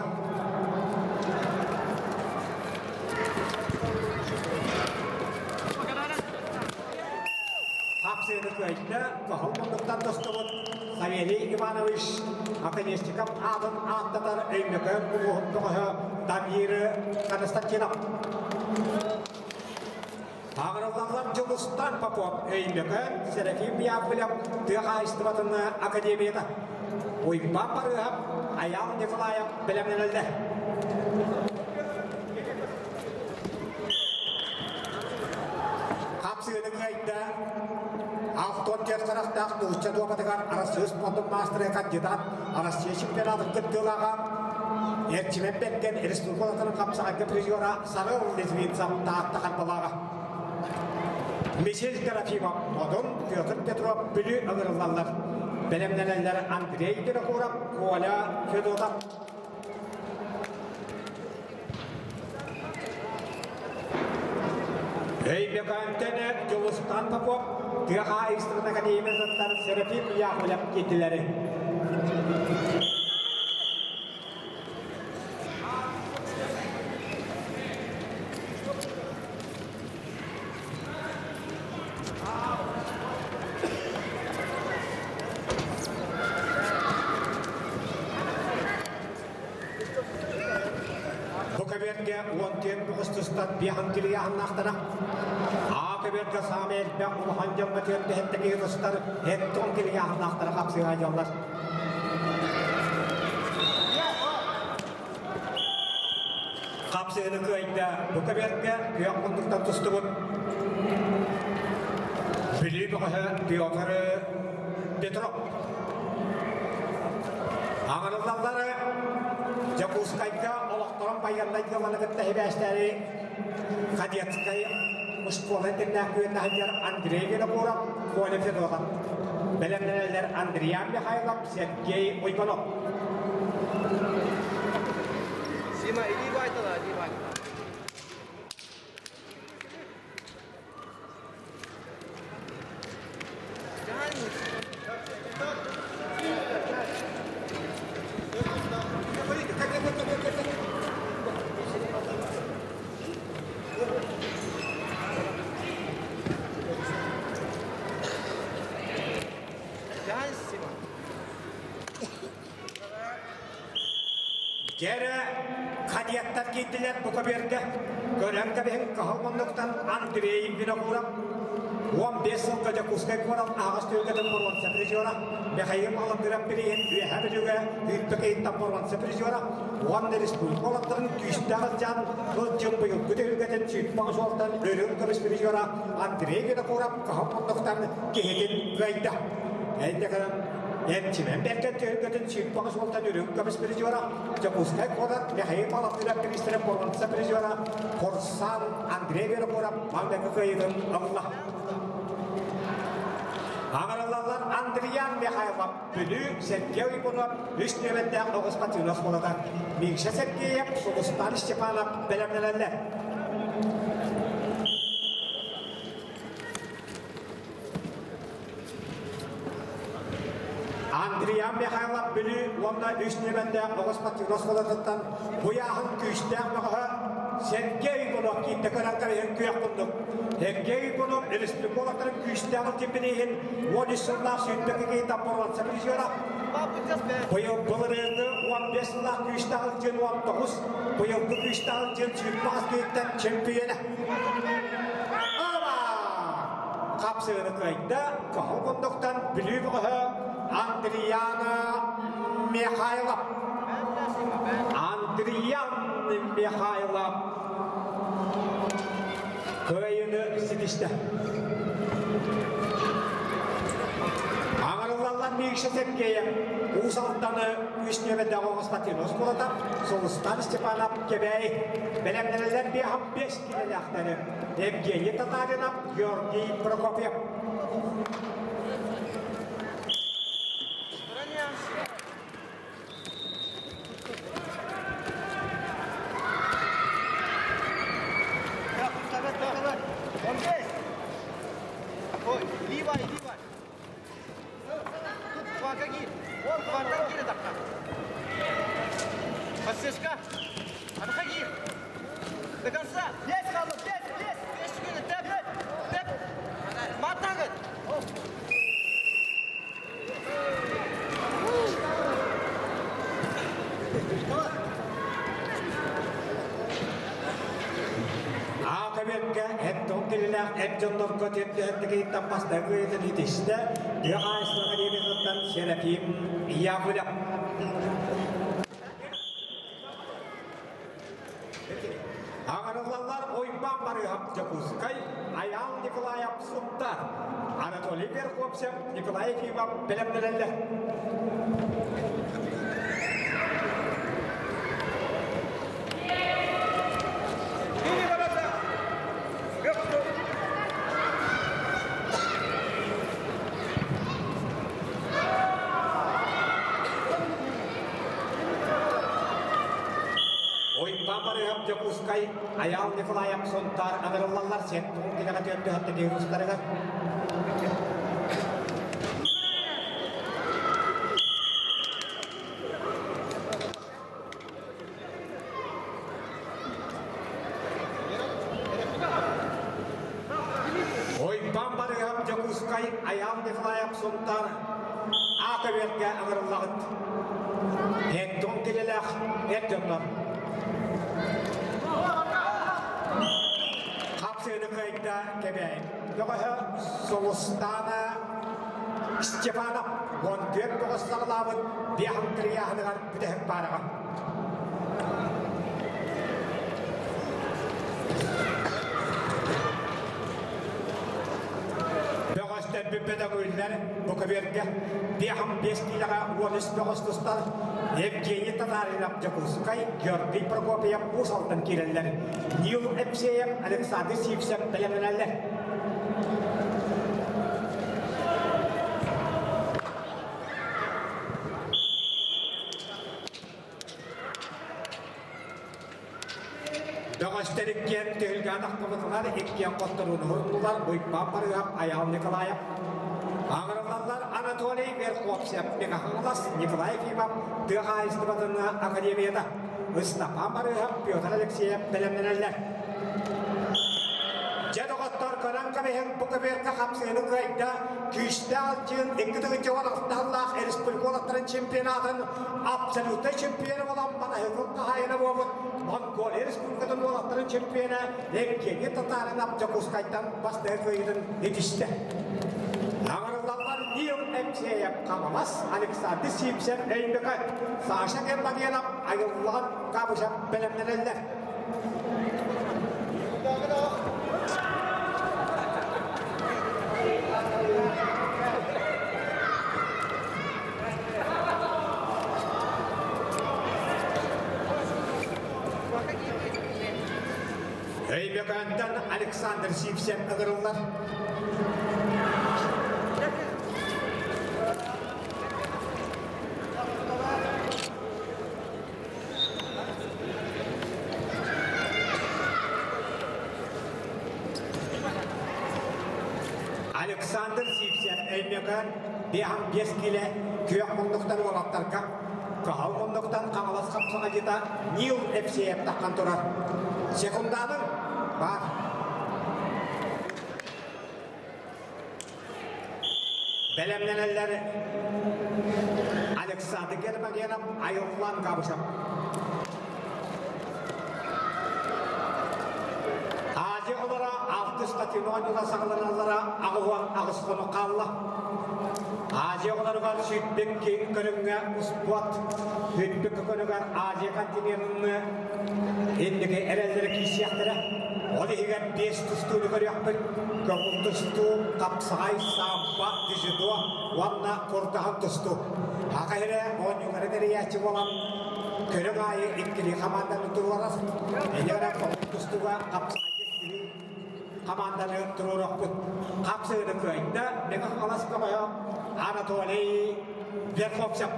Хапсыыны кыайда, кыһыл муннуктан тостубут Савелий Иванович Оконешников аатын ааттатар Өймөкөөн улууһун бөҕөһө Дамир Константинов. Аҕырыллаллар Дьулустан Попов Өймөкөөн Серафим Яковлев тыа хаһаайыстыбатын академията Уйбаан Барыыһап Айаал Николаев бэлэмнэнэллэр. 64 саастаах нуучча дуобатыгар Арассыыйа спордун маастара кандидат, Арассыыйа чемпионатын кыттыылааҕа Эрчимэн Бэргэн республикатын хапсаҕайга призера Сарыл Литвинцев Таатта Харбалааҕа. Михаил Трофимов Модун, Петр Петров Бүлүү ыҥырыллаллар. Бэлэмнэнэллэр Андрей Винокуров, Коля Федотов. Өймөкөөнтөн Дьулустан Попов тыа хаһаайыстыбатын академиятыттан Серафим Яковлев киирдилэр. Бу көбүөргэ 14 тоҕус тустан биэһин килийааһыннаахтара. Аа көбүөргэ саамай элбэх улахан дьоҥҥо түөрдэһэттэ киһи тустар эттон килийааһыннаахтара хапсыһа дьаллар. Хапсыһыны кыайда бу көбүөргэ күөх муннуктан тустубут Бүлүү бөҕөһө Петр Петров. Аҥарыллаллары Дьокуускайга олохторун байыаннай дьыаланы кытта сибээстэри кадетскай оскуола интэрнээт күөннэһэллэр Андрей Винокуров, Коля Федотов. Бэлэмнэнэллэр Андриан Михайлов, Сергей Уйбанов. Сима, иди байтала, иди байтала. Дьэрэ кадеттар киирдилэр бу көбүөргэ. Көрөн кэбиһин кыһыл муннуктан Андрей Винокуров 15 сылга Дьокуускай куорат аһаҕас түһүлгэтин боруонса призера Михаил Маландыров бирииһин Үөһээ Бүлүүгэ ыыппыт ыйыттан боруонса призера уонна республика уолаттарын күүстээх ылдьаан ылдьын быйылгы түһүлгэтин сүүрбэ суолтан өрүн көмүс призера Андрей Винокуров кыһыл муннуктан киһитин кыайда. Эйдэ Эрчимэн Бэргэн түһүлгэтин 28 уолтан үрүҥ көмүс призера, Дьокуускай куорат Михаил Балатыров министрэ боруонса призера, Курсан Андрей Винокуров маҥнайгы кыайыытын ылла. Аҥарыллаллар Андриан Михайлов, Бүлүү, Сергей Уйгунов, үс нүөмэрдээх оҕус спортивнай оскуолата, Миша Сергеев, Сулустан Степанов бэлэмнэнэллэр. Андриан Михайлов Бүлүү уонна үс нүөмэрдээх оҕус спортивнай оскуолатыттан буйааһын күүстээх бөҕөһө Сергей Иванов киирдэ көрөн кэбиһин күөх курдук. Сергей Иванов республикаларын күүстээх чемпиониһин 13 сыллаах сүүрбэ киһи боруонса призера. Быйыл былырыыҥҥы 15 сыллаах күүстээх ылдьын 19, быйылгы күүстээх ылдьын 28 киһиттэн чемпионэ. Хапсыгыны кыайда Кыһыл Кундуктан Бүлүү бөҕөһө Андриана Михайлов. Андриан Михайлов кыайыыны ситистэ. Аҥарыллаллар Миша Сергеев Уус Алданы үс нүөмэрдээх оҕо спортивнай оскуолата Сулустан Степанов Кэбээйи бэлэмнэнэллэр биэһэн биэс киилэлээхтэри Евгений Татаринов, Георгий Прокопьев. Ой, ливай, ливай. Аакабекка эт тилилээх эр дьоннорго тиэрдэһэрдигиттэн бастакы ыйытын итистэ тыа хаһаайыстыба академиятыттан Серафим Яковлев. Аҕарыллаллар Уйбаан. Уйбаан Барыыһап Дьокуускай, Айаал Николаев Сунтаар, Анатолий Верховцев, Николай Ефимов бэлэмнэнэллэр. Уйбаан Барыыһап Дьокуускай, Айаал Николаев Сунтаар ыҥырыллаллар сиэн тугун кинигэ түөртүһэттэ вирустарыгар. Уйбаан Барыыһап Дьокуускай, Айаал Николаев Сунтаар аата үөргэ ыҥырыллаҕыт. Эн килэлээх эр дьоннор. Хапсыыны кыайда Кэбээйи бөҕөһө Сулустаана Степанов 14 бөҕөс саҕалаабыт биэһин тырыйааһыныгар бүтэһик паараҕа. Бөҕөстөр бүппэтэҕүүллэр бу көбүөргэ 55 киилэҕэ 13 бөҕөс тустар Евгений Татаринов Дьокуускай, Георгий Прокопьев Уус Алдан киирэллэр. Нил Епсеев, Александр Сивцев бэлэмнэнэллэр. Бөҕөстөр иккиэн түһүлгэ атахтабытылар, иккиэн хотторууну уһуттулар Уйбаан Барыыһап, Айаал Николаев. Аҥырыллаллар Анатолий Верховцев, Михаил Николай Ефимов тыа хаһаайыстыбатын академията, Ыстапаан Барыыһап, Петр Алексеев бэлэмнэнэллэр. Дьэ доҕоттор, көрөн кэбиһиҥ, бу көбүөргэ хапсыыны кыайда күүстээх алчыын 2016 сыллаах республика уолаттарын чемпионатын абсолютнай чемпиона буолан Батаһыгын хаһаайына буолбут Монголия Республикатын уолаттарын чемпиона Евгений Татаринов Дьокуускайтан бастакы кыайыытын итистэ. Аҥарыллаллар Нил Эмсеев Хаҥалас, Александр Сивцев Өймөкөөн, Саша Гермогенов Айыллаҕан Габышев бэлэмнэнэллэр. Өймөкөөнтөн Александр Сивцев ыҥырыллар. Александр Сивцев Өймөкөөн 55 киилэ күөх муннуктан уолаттарга Кыһыл муннуктан Хаҥалас хапсаҕайдьыта Нил Евсеев таххан турар. Секунданың баар. Бэлэмнэнэллэр Александр Гермогенов, Айыллан Габышев. Азия оҕолоро алтыс спортивнай оонньуулар саҕаланаллара 88 хонук хаалла. Азия оҕолоругар 22 көрүҥҥэ успуорт, 22 көрүҥэр Азия континенын инники эрэллэрэ киирсиэхтэрэ. Ол иһигэр биэс тустууну көрүөхпүт. Көҥүл тустуу, хапсаҕай, самбо, дзюдо уонна курдаһан тустуу. Аҕа эрэ оонньуулары тэрийээччи буолан, көрүҥ аайы иккилии хамаанданы туруорар. Эйэ эрэ көҥүл тустууга хапсаҕайга иккилии хамаанданы туруоруохпут. Хапсыгыны кыайда Мэҥэ Хаҥалас бөҕөһө Анатолий Верховцев.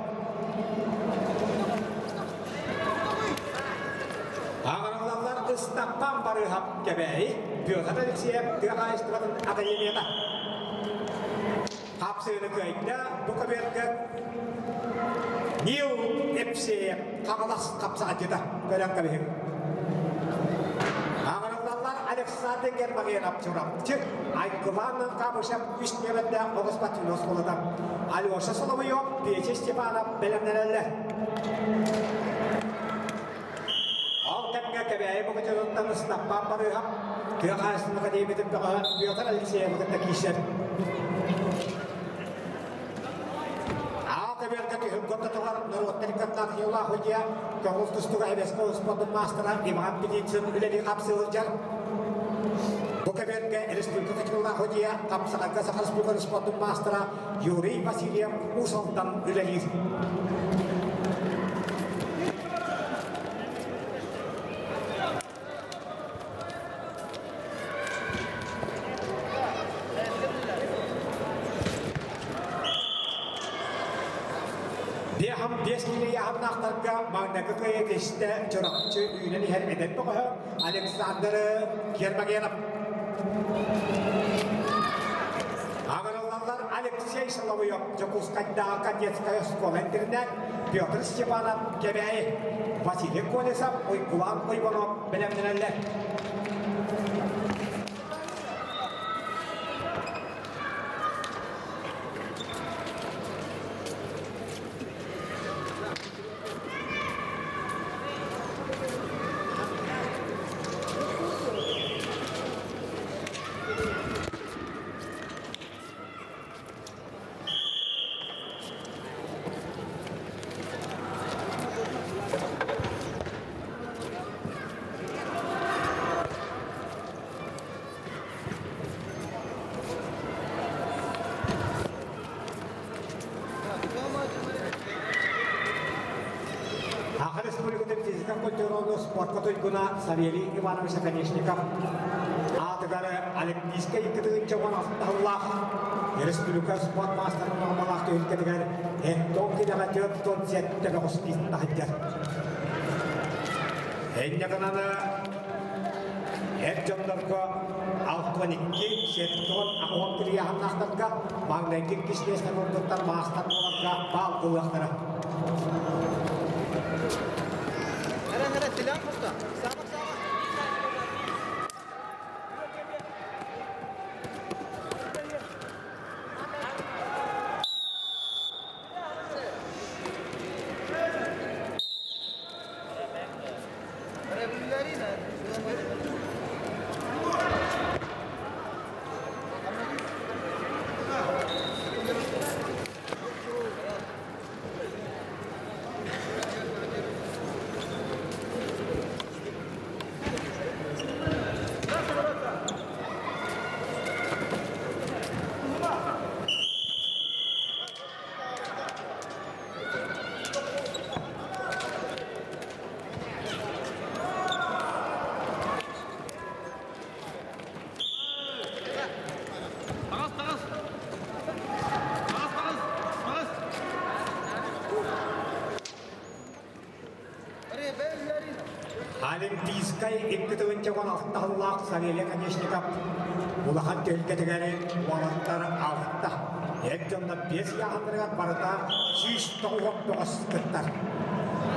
Аҕыраллаллар Ыстаппан Барыыһап Кэбээйи Петр Алексеев тыа хаһаайыстыбатын академията. Хапсыыны кыайда бу көбүөргэ Нил Епсеев Хаҥалас хапсаҕайдьыта көрөн кэбиһиҥ. Аҕыраллаллар Александр Гермогенов Чурапчы, Айгылаан Кабышев үс нүөмэрдээх оҕус патриот оскуолата, Алеша Соловьев, Петя Степанов бэлэмнэнэллэр. Ол кэмҥэ Кэбээйи Бокучатыттан Ыстаппаан Барыыһап, тыа хаһаайыстыбатын академиятын бөҕөһө Петр Алексеевы кытта киирсэр. Аал көбүөргэ түһүлгэ ортотугар норуоттар иккардынан судья, көҥүл тустууга Эбэскэ успуордун маастара Иван Петицын үлэлии хапсыы сылдьар. Бу кэмэргэ республика титуллаах судья, хапсаҕайга Саха Республикатын спордун маастара Юрий Васильев Уус Алдан үлэлиир. Биэһам биэс киилэ ыйааһыннаахтарга маҥнайгы кыайыы тистэ Чурапчы үүнэн иһэр эдэр бөҕөһө Александр Гермогенов. Аҕырыллаллар Алексей Соловьев Дьокуускайдааҕы кадетскай оскуола-интэринээт Петр Степанов Кэбээйи, Василий Колесов, Уйгулаан Уйбанов бэлэмнэнэллэр. Саха Республикатын физика культураны спортка туйгуна Савелий Иванович Оконешников аатыгар Олимпийскай 2016 сыллаах республика спорт маастарын нормалаах түһүлгэтигэр Эттон килэҕэ 47 бөҕөс таһыйдар. Энньэ гынан эр дьоннорго 62 70 килийааһыннаахтарга маҥнайгы иккис миэстэ курдуктар маастар буоларга баал ылыахтара. Олимпийскай 2016 сыллаах Савелий Конечников улахан түһүлгэтигэр уолаттар алта, эр дьоннор биэс ыйааһыннарыгар барыта 199 кыттар.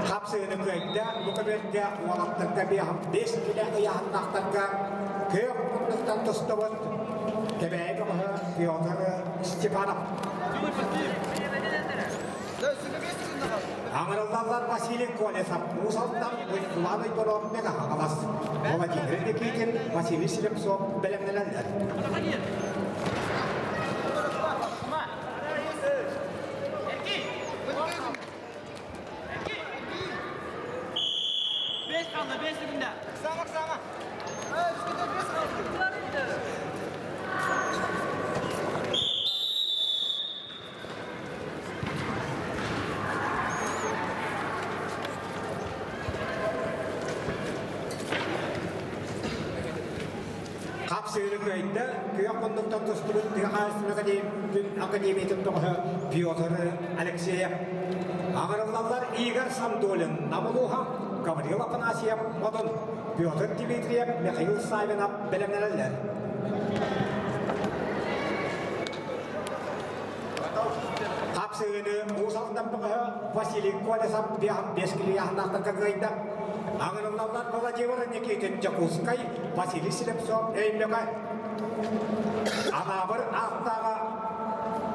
Хапсыгыны кыайда, бу көбүөргэ уолаттарга биэс килэ ыйааһыннаахтарга күөх муннуктан тустубут Кэбээйи бөҕөһө Петр Степанов. Аҥырыллаллар Василий Колесов, Уус Алдан, Уйгулаан Уйбанов, Мэҥэ Хаҥалас, Владимир Никитин, Василий Слепцов бэлэмнэнэллэр. Хапсыыры кыайда, күөх муннуктан тустубут тыа хаһаайыстыбатын академиятын тоҕоһо Петр Алексеев. Аҕырыллаллар Игорь Сандолин, Нам улууһа, Гаврил Афанасьев, Модун, Петр Дмитриев, Михаил Савинов бэлэмнэнэллэр. Хапсыгыны Уус Алдан бөҕөһө Василий Колесов биэс килийааһыннаахтарга кыайда. Аҥырыллаллар Владимир Никитин Дьокуускай, Василий Слепцов Өймөкө. Анаабыр ааттааҕа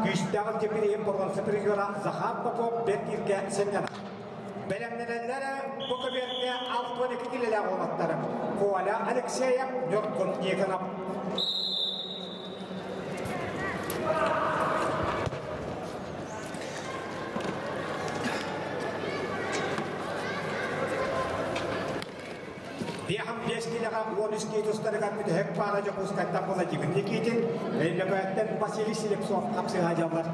күүстээх илдьипириһин боруонса призера Захар Попов бэрт ииргэ сынньанар. Бэлэмнэнэллэр бу көбүөргэ 62 килэлээх уолаттар Коля Алексеев, Ньургун Никонов. Биэһэн биэс киилэҕэ 13 киһи тустарыгар бүтэһик паара Дьокуускайтан Владимир Никитин, Өймөкөөттөн Василий Слепцов хапсыһа дьаллар.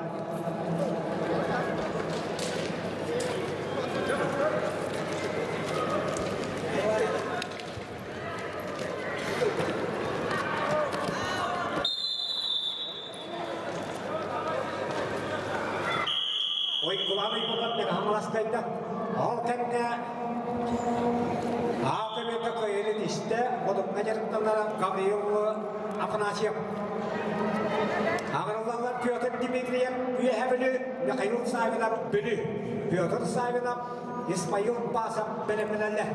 Уйгулаан Уйбулан Хаҥаластайда. Ол кэмҥэ Аа көмөтө кыайыыны тистэ, Одуҥҥа дьарыктанара Гавриил Афанасьев. Аҕырыллаллар Петр Дмитриев Үөһэ Бүлүү, Михаил Савинов Бүлүү, Петр Савинов, Исмаил Пасов бэлэмнэнэллэр.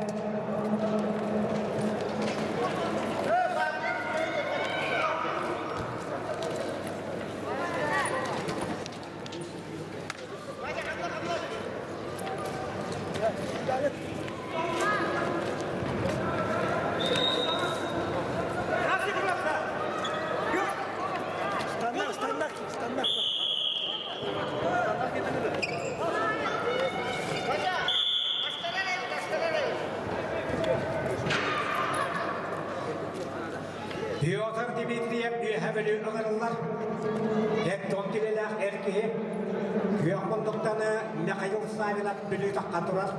Петр Дмитриев Үөһэ Бүлүү ыҥырыллар. Эттон килэлээх эр киһи күөх мундуктаны Михаил Савинов Бүлүү тахха турар.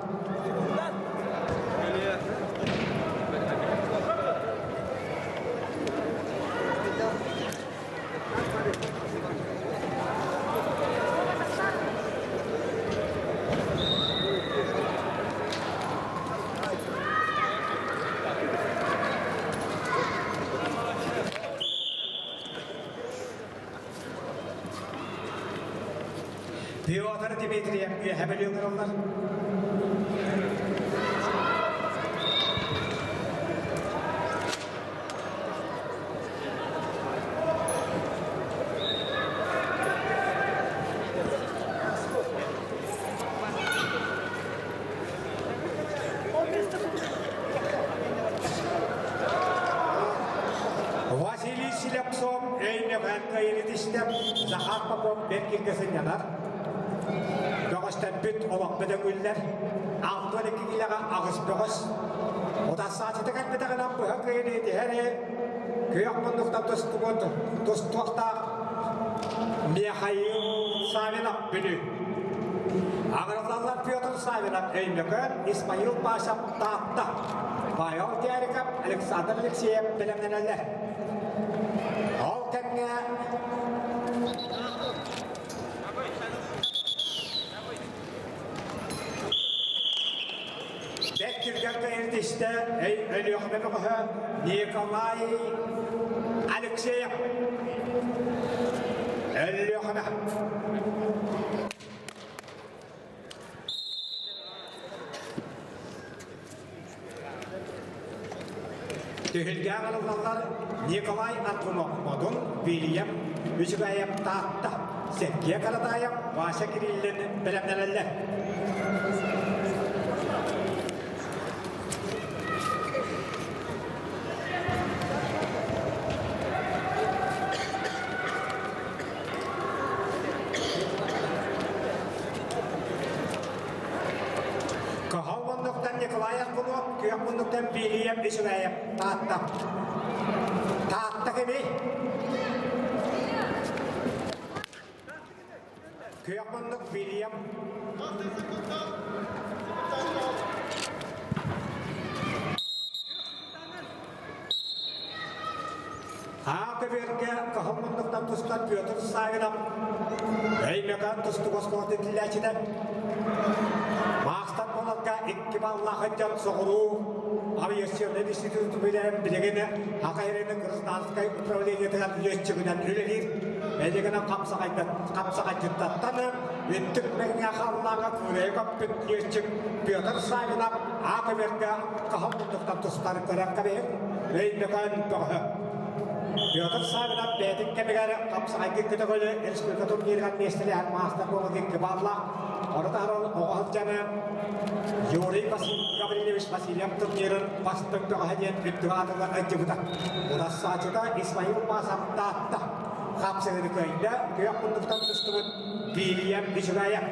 Петр Дмитриев үөһэ Бүлүү ыҥырыллар. Василий Слепцов Өймөкөөн кыайыытистэ Захар Попов бэрт сынньанар. Бөҕөстөрбүт олох бөдөҥүллэр. 62 киилэҕэ аҕыс бөҕөс. Утарсааччыта кэлбэтэҕинэн быһа кыайыыны итиһэри күөх муннуктан тустубут тустуохтаах Михаил Савинов Бүлүү. Аҕыраллаллар Петр Савинов Өймөкөөн, Исмаил Пашев Таатта, Павел Дяриков, Александр Алексеев бэлэмнэнэллэр. Ол кэмҥэ Бэт түргэн кэйэртистэ Өлүөхүмэ бөҕөһө Николай Алексеев Өлүөхүмэ Түһүлгэ аҕалыллаллар Николай Антонов Модун, Вильям Үчүгэйэп Таатта, Сергей Каратаев, Вася Кириллин бэлэмнэнэллэр. Кыһыл муннуктан Николай Аргунов, күөх муннуктан Вильям Үчүгэйэп Таатта. Таатта кимий? Күөх муннук Вильям Аа көбүөргэ кыһыл муннуктан тустар Петр Савинов Өймөкөөн тустук оскуолатын киллээччитэ Маастар буоларга икки баллаах дьон соҕуруу авиационнай институт билэрин билигин Саха сирин гражданскай управлениетыгар лүөччүгүнэн үлэлиир. Элигинэн хапсаҕайдыттаттан Үттүк мэҥҥэ халлааҥҥа кыырайа көппүт лүөччүк Петр Савинов Аа көбүөргэ кыһыл муннуктан тустар көрөн кэбиһин Өймөкөөн бөҕөһө. Петр Савинов бэйэтин кэмигэр хапсаҕайга көтөҕөлү республика турнирыгар миэстэлэһэр маастар буолан кыбааллаах. Ону таһынан оҕо сылдьаны Юрий Гаврильевич Васильев турнирын бастыҥ бөҕөһө диэн үрдүк аатылар ыдьыбыта. Утарсааччыта Исмаил Пасов Таатта. хапсыһыны кыайда, күөх муннуктан тустубут Вильям Мичугаев.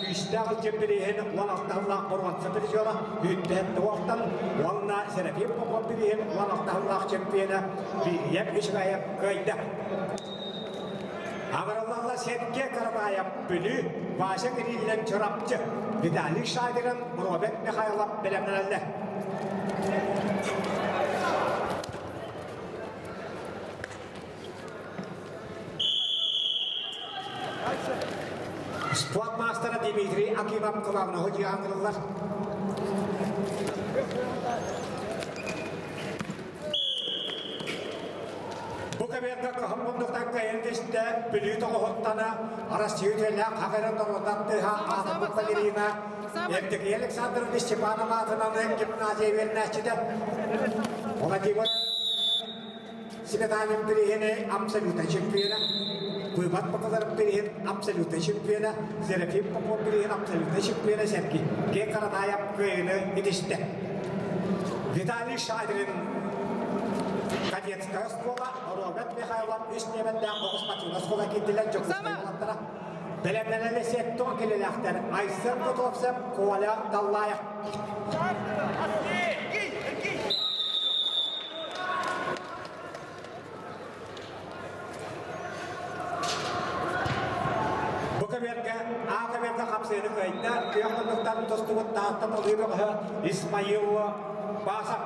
Күүстээх илдьин бирииһин 16 сыллаах боруонса призера Үүттэһэн Туохтан уонна Серафим Попов бирииһин 16 сыллаах чемпиона Вильям Мичугаев кыайда. Аҕыраллалла Сергей Карабаев Бүлүү, Вася Кириллин Чурапчы, Виталий Шадирин, Роберт Михайлов бэлэмнэнэллэр. Спорт маастара Дмитрий Акимов кылаабынаһы дьиэ аңырыллар. Бу кэмиэргэ кыһын муннуктан кыайан кистэ Бүлүү тоҕуһуттана Россия үтүөлээх хахайран норуотан тыаһа аатырбыт балерина Евдокия Александровна Степанова аатынан гимназия үөрэнээччитэ Владимир Сметанин бирииһини абсолютнай чемпиона, Быыбат Бакаларов бирииһин абсолютнай чемпиона, Серафим Попов бирииһин абсолютнай чемпиона Сергей Г. Каратаев кыайыыны итистэ. Виталий Шадрин кадетская оскуола, Роберт Михайлов үс ньиэмэттээх оҕус спортивнай оскуола киирдилэр Дьокуускай уолаттара. Бэлэмнэнэлэ сеттон килилээхтэр Айсен Готовцев, Коля Даллаев. Бу кэмэргэ А кэмэргэ хапсыыны кыайда, күөх муннуктан тостубут Таатта талыы бөҕөһө Исмаил Басов.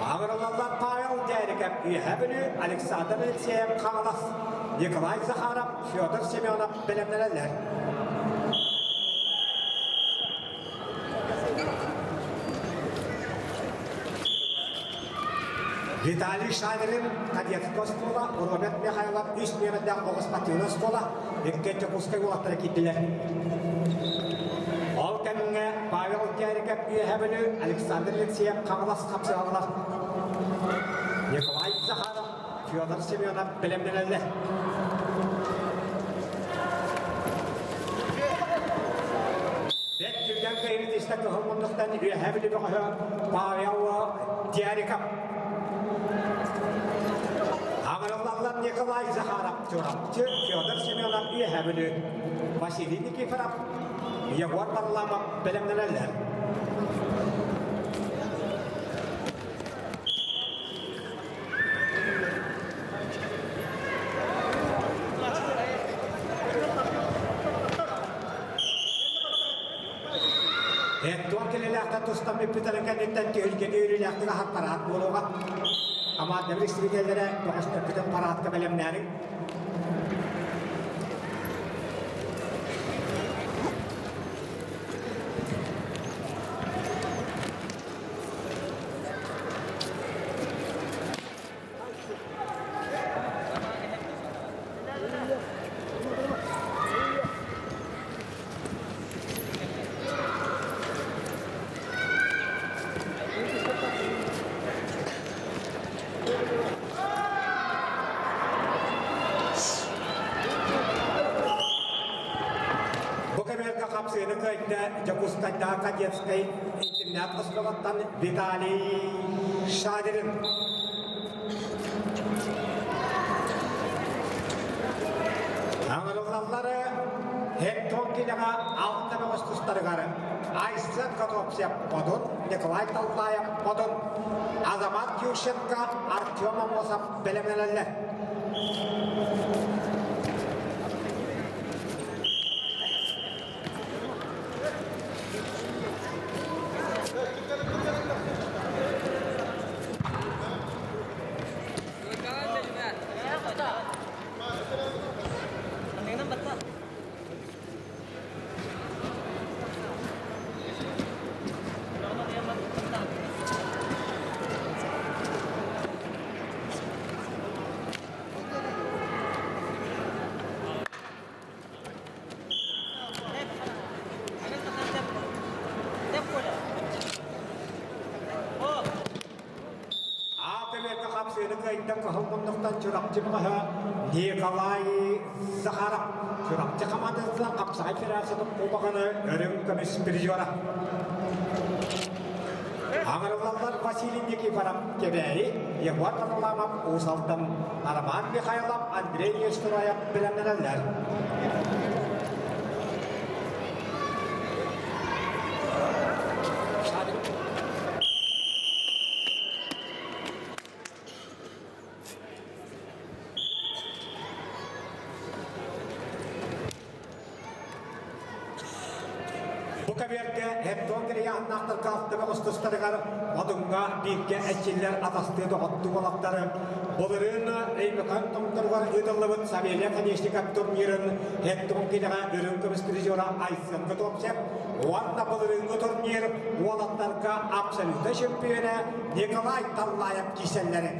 Аҕырылаллар Павел Дээрикэп Үөһээ Бүлүү, Александр Алексеев Хаҥалас, Николай Захаров, Федор Семенов бэлэмнэнэллэр. Виталий Шадрин кадетскай оскуола, Роберт Михайлов үс нүөмэрдээх оҕус спортивнай оскуола, икки Дьокуускай уолаттара киирдилэр. Ол кэмҥэ Павел Кээрикэп Үөһээ Бүлүү, Александр Алексеев Хаҥалас хапсыһаллар. Николай Захаров, Федор Семенов бэлэмнэнэллэр. Бэт түргэн кыайыытыста кыһыл муннуктан Үөһээ Бүлүү бөҕөһө Павел Дяриков. Аҕырыллаллар Николай Захаров Чурапчы, Федор Семенов Үөһээ Бүлүү, Василий Никифоров, Егор Варламов бэлэмнэнэллэр. Эттуон кэлэлээхтэн тустан бүппүтэрин кэнниттэн түһүлгэни үөрүүлээхтик аһар параат буолуоҕа. Хамаандабыт истибитэллэрэ бөҕөстөрбүтүн параатка бэлэмнээриҥ. Бу кэмэргэ хапсыыны кыайда Дьокуускайдааҕы кадетскай интернат оскуолаттан Виталий Шадрин. Аҥырыллаллары Хектон килэҕэ алта бөҕөс тустарыгар Айсен Котопсев Одун, Николай Таллаев Одун, Азамат Ющенко, Артем Амосов бэлэмнэнэллэр. Аатымерга хапсыыны кыайда кыһыл муннуктан Чурапчы бөҕөһө Николай Захаров. Чурапчы хамаандатыттан хапсаҕай федерациятын кубоганы өрүҥ көмүс призера. Аҥарыллаллар Василий Никифоров Кэбээйи, Егор Варламов Уус Алдан, Роман Михайлов, Андрей Нестероев бэлэмнэнэллэр. Бу кэбиэргэ Хептон кириэһиннээхтэргэ алтыга устустарыгар Одуҥҥа бииргэ эрчиллэр атастыы доҕоттуу уолаттары былырыын Өймөкөөн томторугар ыытыллыбыт Савелий Оконешников турнирын Хептон киинэҕэ үрүҥ көмүс призера Айсен Готовцев уонна былырыыҥҥы турнир уолаттарга абсолютнай чемпиона Николай Таллаев киирсэллэрин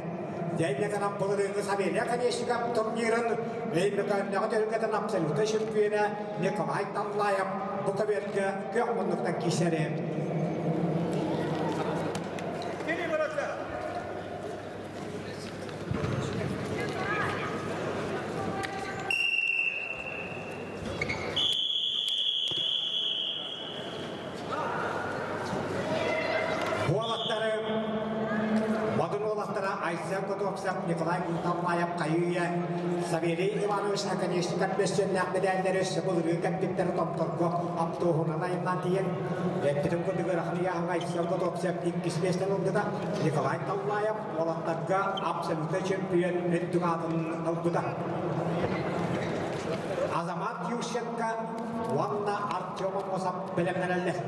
Дьэйбэкэнэн былырыыҥҥы Савелий Оконешников турнирын Өймөкөөннөҕү түһүлгэтин абсолютнай чөмпүйүөнэ Николай Таллаев бу көбүөргэ күөх муннуктан киирсэри. Уолаттары Модун уолаттара Айсен Готовцев, Николай Гунталлаев хайыы-үйэ Савелий Иванович Наконечников мөссүөннээх мэдээллэри өссө былырыын кэлбиттэрэ томторго автобуһунан айаннаан тиийэн, эппитин курдук ыарахан ыйааһыҥҥа Айсен Готовцев иккис миэстэни ылбыта, Николай Таллаев уолаттарга абсолютнай чемпион үрдүк аатын ылбыта. Азамат Ющенко уонна Артем Аммосов бэлэмнэнэллэр.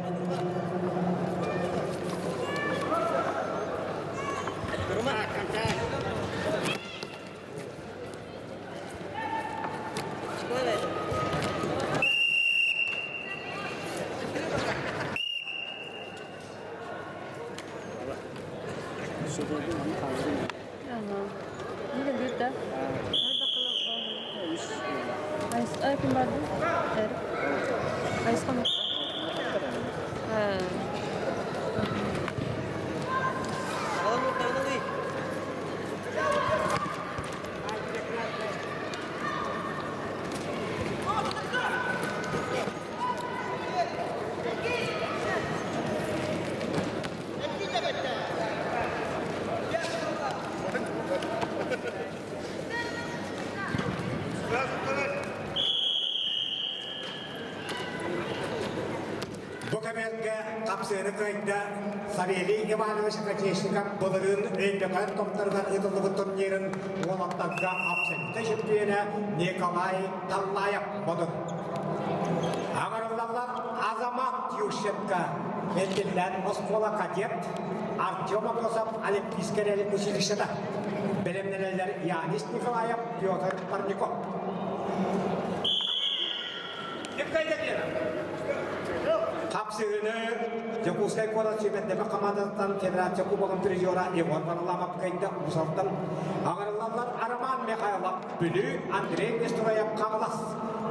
Бу кэмэргэ хапсыаны кыайда Савелий Иванович Оконешников былырыын Өймөкөөн томторугар ыытыллыбыт турнирын уолаттарга абсолютнай чемпиона Николай Таллаев Модун. Аҥарыллаллар Азамат Ющенко, Эркиллээн оскуола кадет Артем Амосов Олимпийскай эрэл училищета. Бэлэмнэнэллэр Янис Николаев, Петр Парников. Хапсыһыыны Дьокуускай куорат сүүмэрдэмэ хамаандатыттан Федерация Кубогын призера Егор Варламов кыайда Уус-Алтан. Аҥарыллаллар Роман Михайлов, Бүлүү, Андрей Нестроев, Хаҥалас.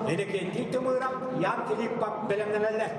Иннокентий Тымыров, Ян Филиппов бэлэмнэнэллэр.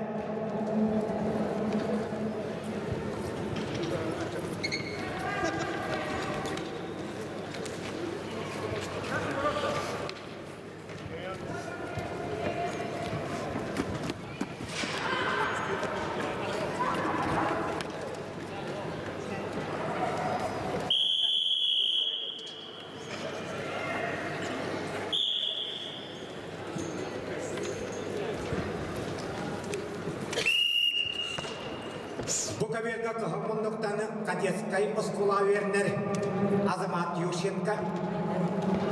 Бу көбүөргэ кыһыл муннуктан кадетскай оскуола үөрэнэр Азамат Ющенко,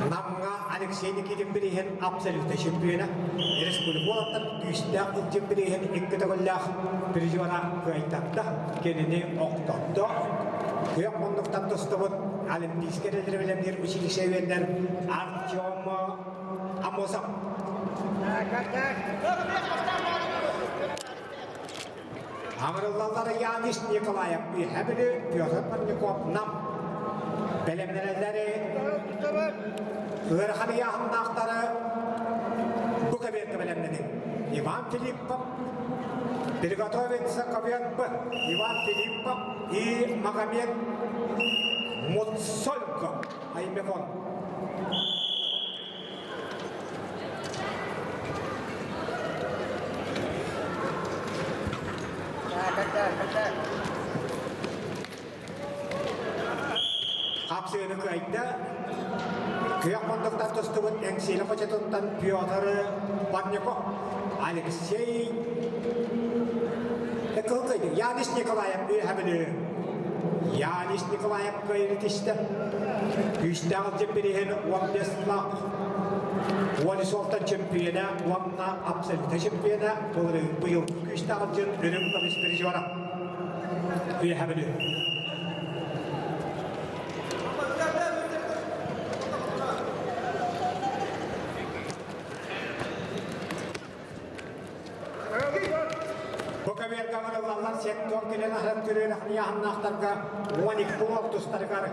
Намҥа Алексей Никитин бирииһин абсолютнай чемпиона, республика уолаттар күүстээх илдьит бирииһин икки төгүллээх призера кыайтарда, кинини охтотто. Күөх муннуктан тустубут Олимпийскай эрэллэр училище үөрэнэр Артем Амосов. Аҥырыллаллар Янис Николаев Үөһээ Бүлүү, Петр Парников Нам. Бэлэмнэнэллэри ыарахан ыйааһыннаахтары бу кэбиэргэ бэлэмнэниҥ. Иван Филиппов приготовиться ковер Б. Иван Филиппов и Магомед Муцолько Аймекон. Хапсыыны кыайда. Күөх мундуктан тустубут Эҥсиэли хочотуттан Петр Парников, Алексей Кылгый, Янис Николаев үөһэ Бүлүү. Янис Николаев кыайыыны тистэ. Күүстээх чемпионин 15 сыллаах 13 олтан чемпиона уонна абсолютнай чемпиона быйыл күүстээх дьын үрүҥ көмүс призера. Үөһэ Бүлүү. Бу көбүөргэ ыҥырыллаллар сектор кэлэн аһаран көрүөх ыйааһыннаахтарга 12 уол тустарыгар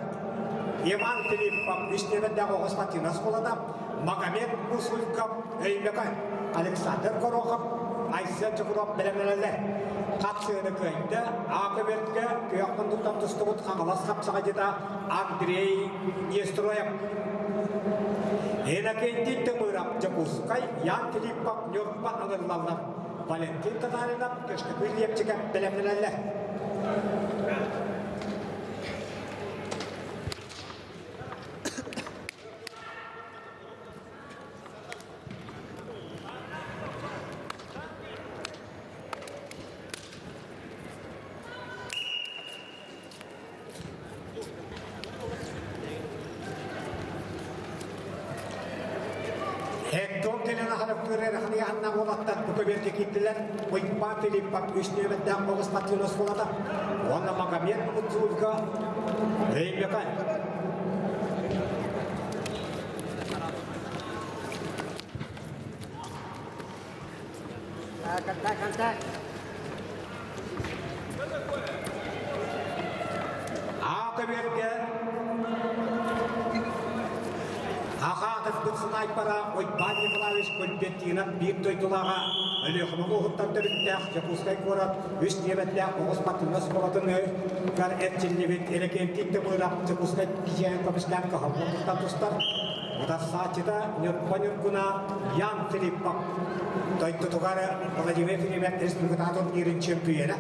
Иван Филиппов үс нүөмэрдээх оҕус спортивнай оскуолата, Магомед Мусульков Өймөкөөн, Александр Горохов, Айсен Чукуров бэлэмнэнэллэр. Хапсыыны кыайда, А көбүөргэ күөх мундуктан тустубут Хаҥалас хапсаҕайдьыта Андрей Нестроев. Иннокентий Тымыров Дьокуускай, Ян Филиппов Ньурба ыҥырыллаллар. Валентин Татаринов Көстөкүүн Лиэпчикэ бэлэмнэнэллэр. Хектон кэлэн аһарыктыыр эрахныйаһанна уолаттар бу көбүөргэ киирдилэр. Уйбаан Филиппов үс нүөмэрдээх оҕус спортивнай оскуолата уонна Магомед Муцульга Өймөкөөн. Аа көбүөргэ Ахаатыппыт снайпера Уйбаан Николаевич Кульбертинов биир дойдулааҕа Өлүөхүмэ улууһуттан төрүттээх Дьокуускай куорат үс ньиэмэттээх оҕус спортивнай оскуолатын гар эрчиллибит Иннокентий Тымыров Дьокуускай кичээн көмүстээн кыһалҕа тустар Утарсааччыта Ньурба Ньургуна Ян Филиппов дойдутугар Владимир Филиппов республикатааҕы турнирын чөмпүйүөнэ.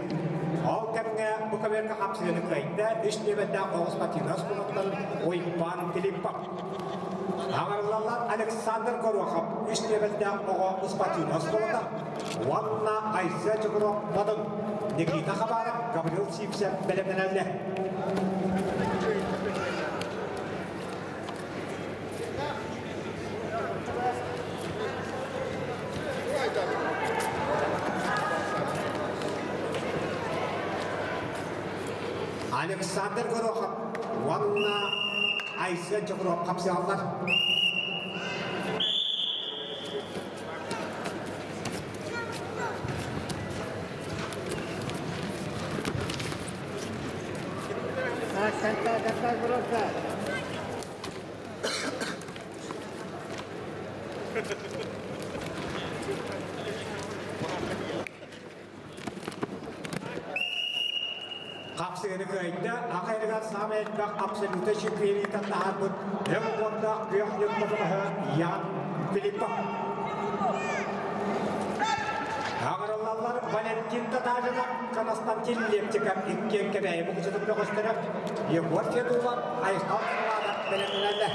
Ол кэмҥэ бу көбүөргэ хапсыһыыны кыайда үс нүөмэрдээх оҕус спортивнай оскуолаттан Уйбаан Филиппов. Аҥарыллаллар Александр Горохов үс нүөмэрдээх оҕо спортивнай оскуолата уонна Айса Чукуров Модун, Никита Хабаров, Гаврил Сивцев бэлэмнэнэллэр. Александр Горохов уонна Айсен Чокуров хапсыһаллар. Хапсыгыны кыайда, Ахайрыгар саамай элбэх абсолютно чемпионаттан таһаарбыт өҥ уонна күөх ньурба Ян Филиппов. Аҕырыллаллар Валентин Татаринов, Константин Лепчиков иккиэн Кэбээйи мукучутун бөҕөстөрө Егор Федулов, Айхал Крылатов бэлэмнэнэллэр.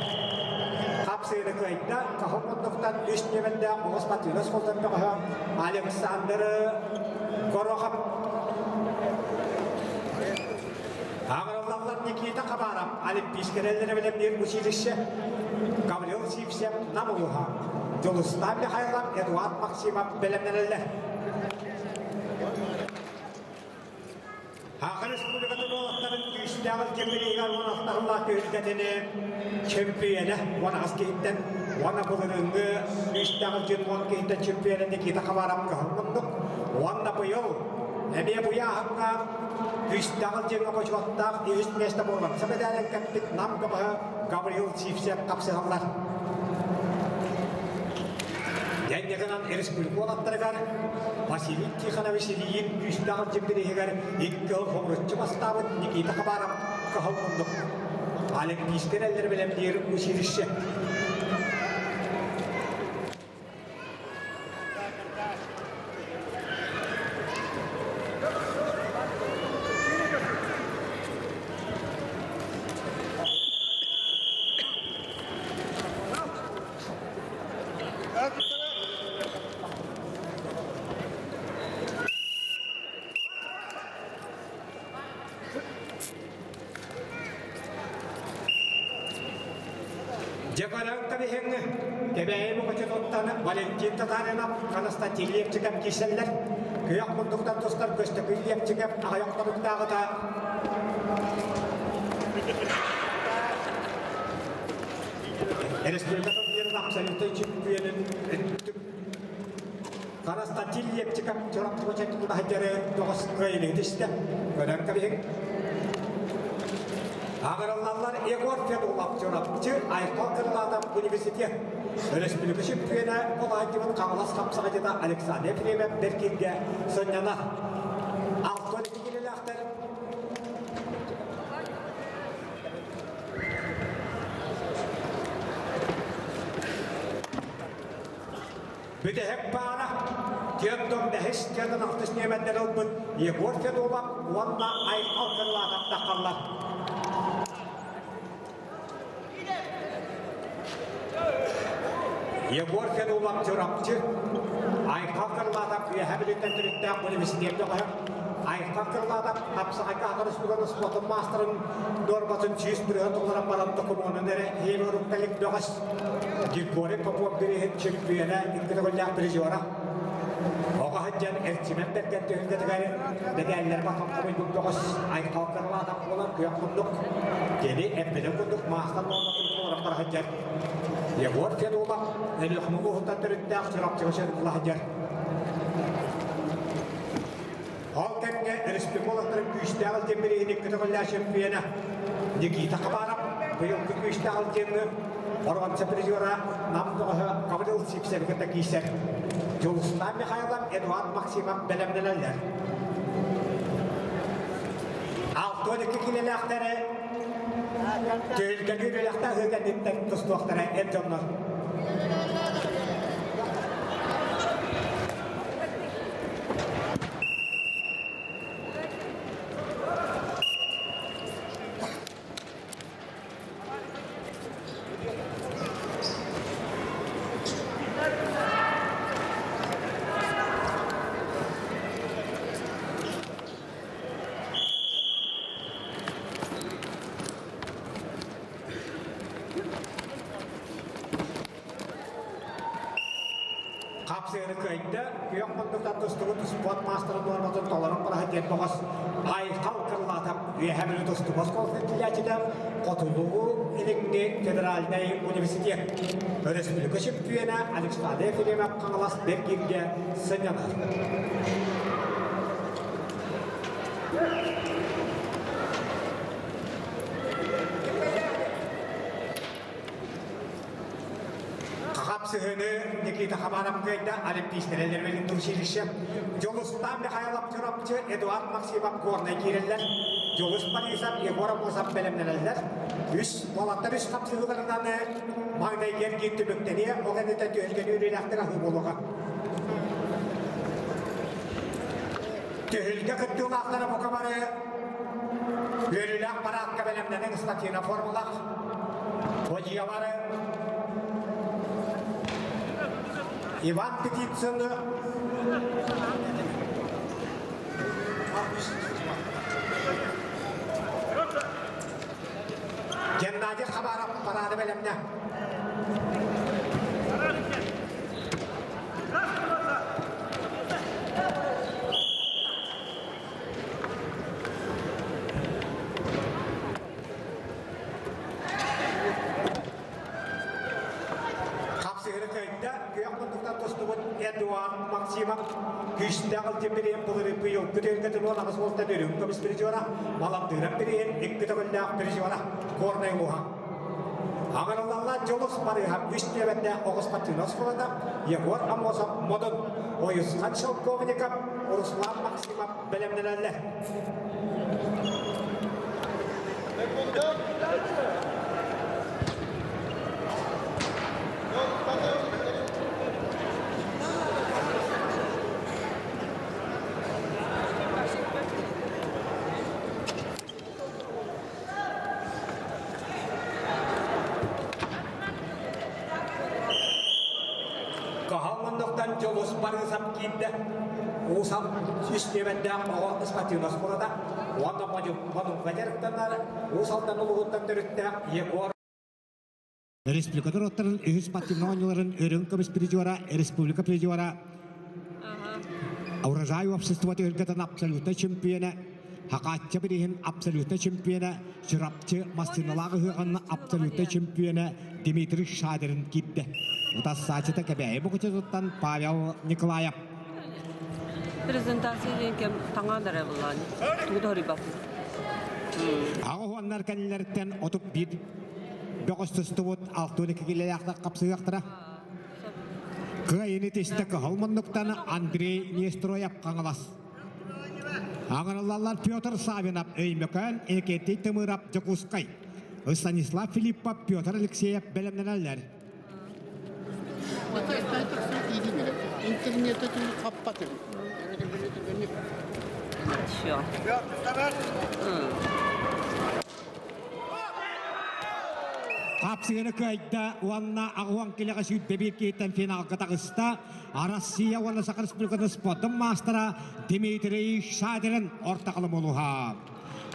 Хапсыыны кыайда Каһыл муннуктан үс нүөмэрдээх оҕус Матвеев оскуолатын бөҕөһө Александр Горохов. Аҕырыллаллар Никита Хабаров, Олимпийскай эрэллэрэ бэлэмниир училище, Гаврил Сивцев, Нам улууһа, Дьулустаан Михайлов, Эдуард Максимов бэлэмнэнэллэр. Саха Республикатын уолаттарын күүстээх илдьирбириһигэр уон алтаһыллаах түһүлгэтини чемпионэ уон аҕыс киһиттэн уонна былырыыҥҥы күүстээх илдьин уон киһиттэн чемпионэ Никита Хабаров кыһыл муннук уонна быйыл эмиэ буйааһыҥҥа күүстээх илдьиҥҥэ бочуоттаах үһүс миэстэ буолан мэдээлин кэппит Нам бөҕөһө Гаврил Сивцев хапсыһаллар. Дэнньэгынан республика уолаттарыгар Василий Тихонович Ильин күүстээх илдьирбириһигэр икки сыл хомуруччу бастаабыт Никита Хабаров кыһыл муннук. Олимпийскай эрэллэри бэлэмниир училище. Дьэ көрөн кэбиһиҥ, Кэбээйи Мукучутуттан Валентин Татаринов, Константин Лепчиков киирсэллэр. Күөх муннуктан тустар Көстөкүүн Лепчиков аҕыйах хонуктааҕыта Республика турнирын абсолютнай чемпионун Константин Лепчиков Чурапчыга чемпионаһыдьары тоҕус кыайыыны түстэ. Көрөн кэбиһиҥ. Аҕырыллаллар Егор Федулов Чурапчы Айхал Крылатов университет. Өрөспүүбүлүкэ чөмпүйүөнэ Олаайдыбыт Хаҥалас хапсаҕайдьыта Александр Ефремов Бэркииргэ сынньана. Алтан килэлээхтэр Бүтэһик паара 45 46 ньиэмэннэр ылбыт Егор Федулов уонна Айхал Крылатов таххаллар. Егор Федулов Чурапчы, Айхал Крылатов Үөһээ Бүлүүттэн төрүттээх университетка баһар Айхал Крылатов хапсаҕайга аҕырыс бүгэн спортун маастарын дуорбатын 100% толорон баран докумуонун эрэ иһин бөҕөс Григорий Попов бирииһин чемпиона икки төгүллээх призера. Оҕо сылдьан Эрчимэн Бэргэн түһүлгэтигэр мэдээллэр батан хомуйбут бөҕөс Айхал Крылатов буолан күөх курдук кини эппитин курдук маастар нуорматын толорон бара сылдьар. Егор Федулов Өлүөхүмэ улууһуттан төрүттээх Чурапчыга сөргүлэ сылдьар. Ол кэмҥэ республикаларын күүстээх илдьэн бирииһин икки төгүллээх чемпиона Никита Хабаров быйылгы күүстээх илдьэҥҥэ боруонса призера Нам бөҕөһө Гаврил Сивцеви кытта киирсэр. Дьулустаан Михайлов, Эдуард Максимов бэлэмнэнэллэр. 62 киилэлээхтэри түһүлгэни үөрэлэхтэ ыһыы кэнниттэн тустуохтара эр дьоннор. Хапсыганы кыайда, күөх муннуктан тустубут спорт маастарын нуорматын толорон бараһа диэн бөҕөс Айхал Крылатов Үөһээ Бүлүү тустуу оскуолатын иитиллээччитэ Хотулуу Илиҥҥи федеральнай университет өрөспүүбүлүкэ чөмпүйүөнэ Александр Ефремов Хаҥалас Бэргииргэ сынньанар. Хапсыһыыны Никита Хабаров кыайда Олимпийскай эрэллэр училище. Дьулустаан Михайлов Чурапчы, Эдуард Максимов Горнай киирэллэр. Дьулус Борисов, Егор Амосов бэлэмнэнэллэр. Үс уолаттар үс хапсыһыыларынан маҥнай эргиир түмүктэниэ, ол кэнниттэн түһүлгэни үөрүүлээхтик аһыы буолуоҕа. Түһүлгэ кыттыылаахтара бука бары үөрүүлээх параадка бэлэмнэнэн статина формалаах подьялары Иван Птицыны Геннадий Хабаров параады бэлэмнэ. Хапсыһыны кыайда, күөх муннуктан тустубут Эдуард Максимов күүстээх ылдьын бириһин былырыыппы юлгу түһүлгэтин 18 уолтан үрүҥ көмүс призера, Маландыырап бириһин икки төгүллээх призера Горнай улууһа. Аҥарыллалла Дьулус Барыыһап үс нүөмэрдээх оҕус спортивнай оскуолата Егор Аммосов Модун, Ойусхан Шелковников, Руслан Максимов бэлэмнэнэллэр. Каһал муннуктан Дьулус Барыысап киирдэ. Уусал үс нүөмэрдээх оҕо спортивнай оскуолата уонна Модунга дьарыктанар Уус Алдан улууһуттан төрүттээх Егор. Республика норуоттарын үһүс спортивнай оонньууларын үрүҥ көмүс призера, республика призера, Урожай общество түһүлгэтин абсолютнай чемпиона, Хакаачча бирииһин абсолютнай чемпиона, Чурапчы массыыналаах ыһыаҕын абсолютнай чемпиона Дмитрий Шадрин киирдэ. Утассааччыта Кэбээйи Букучутуттан Павел Николаев. Презентация диэн кэм таҥаан эрэ буллаан. Тугу да хоруйбаппын. Аҕыс уоннар кэннилэриттэн 31 бөҕөс тустубут 62 килэлээхтэр хапсыһыахтара. Кыайыны тистэ кыһыл муннуктан Андрей Нестроев Хаҥалас. Аҥарыллаллар Петр Савинов Өймөкөөн, Иннокентий Тымыров Дьокуускай. Станислав Филиппов, Петр Алексеев бэлэмнэнэллэр. Интернете хаппатым. Все. Хапсыгыны кыайда уонна аҕуан килэҕэ 21 киһиттэн финалга таҕыста. Россия уонна Саха Республикатын спордун маастара Дмитрий Шадрин орто улуһа.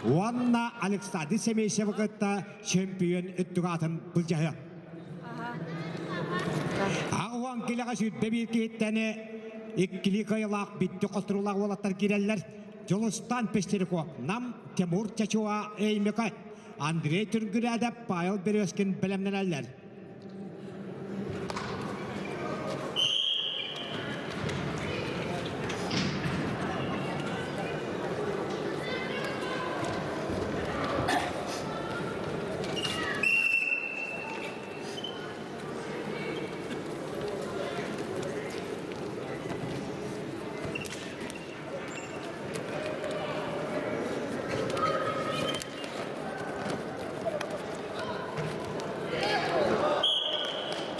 Уонна Александр Семесевы кытта чемпион үрдүк аатын былдьаһыа. Аҕуан килэҕэ 21 киһиттэн иккилии кыайылаах битти хостуруулаах уолаттар киирэллэр. Дьулустан Пестеряков, Нам, Тимур Чачуа, Өймөкөт, Андрей Түргүрээдэп, Павел Березкин бэлэмнэнэллэр.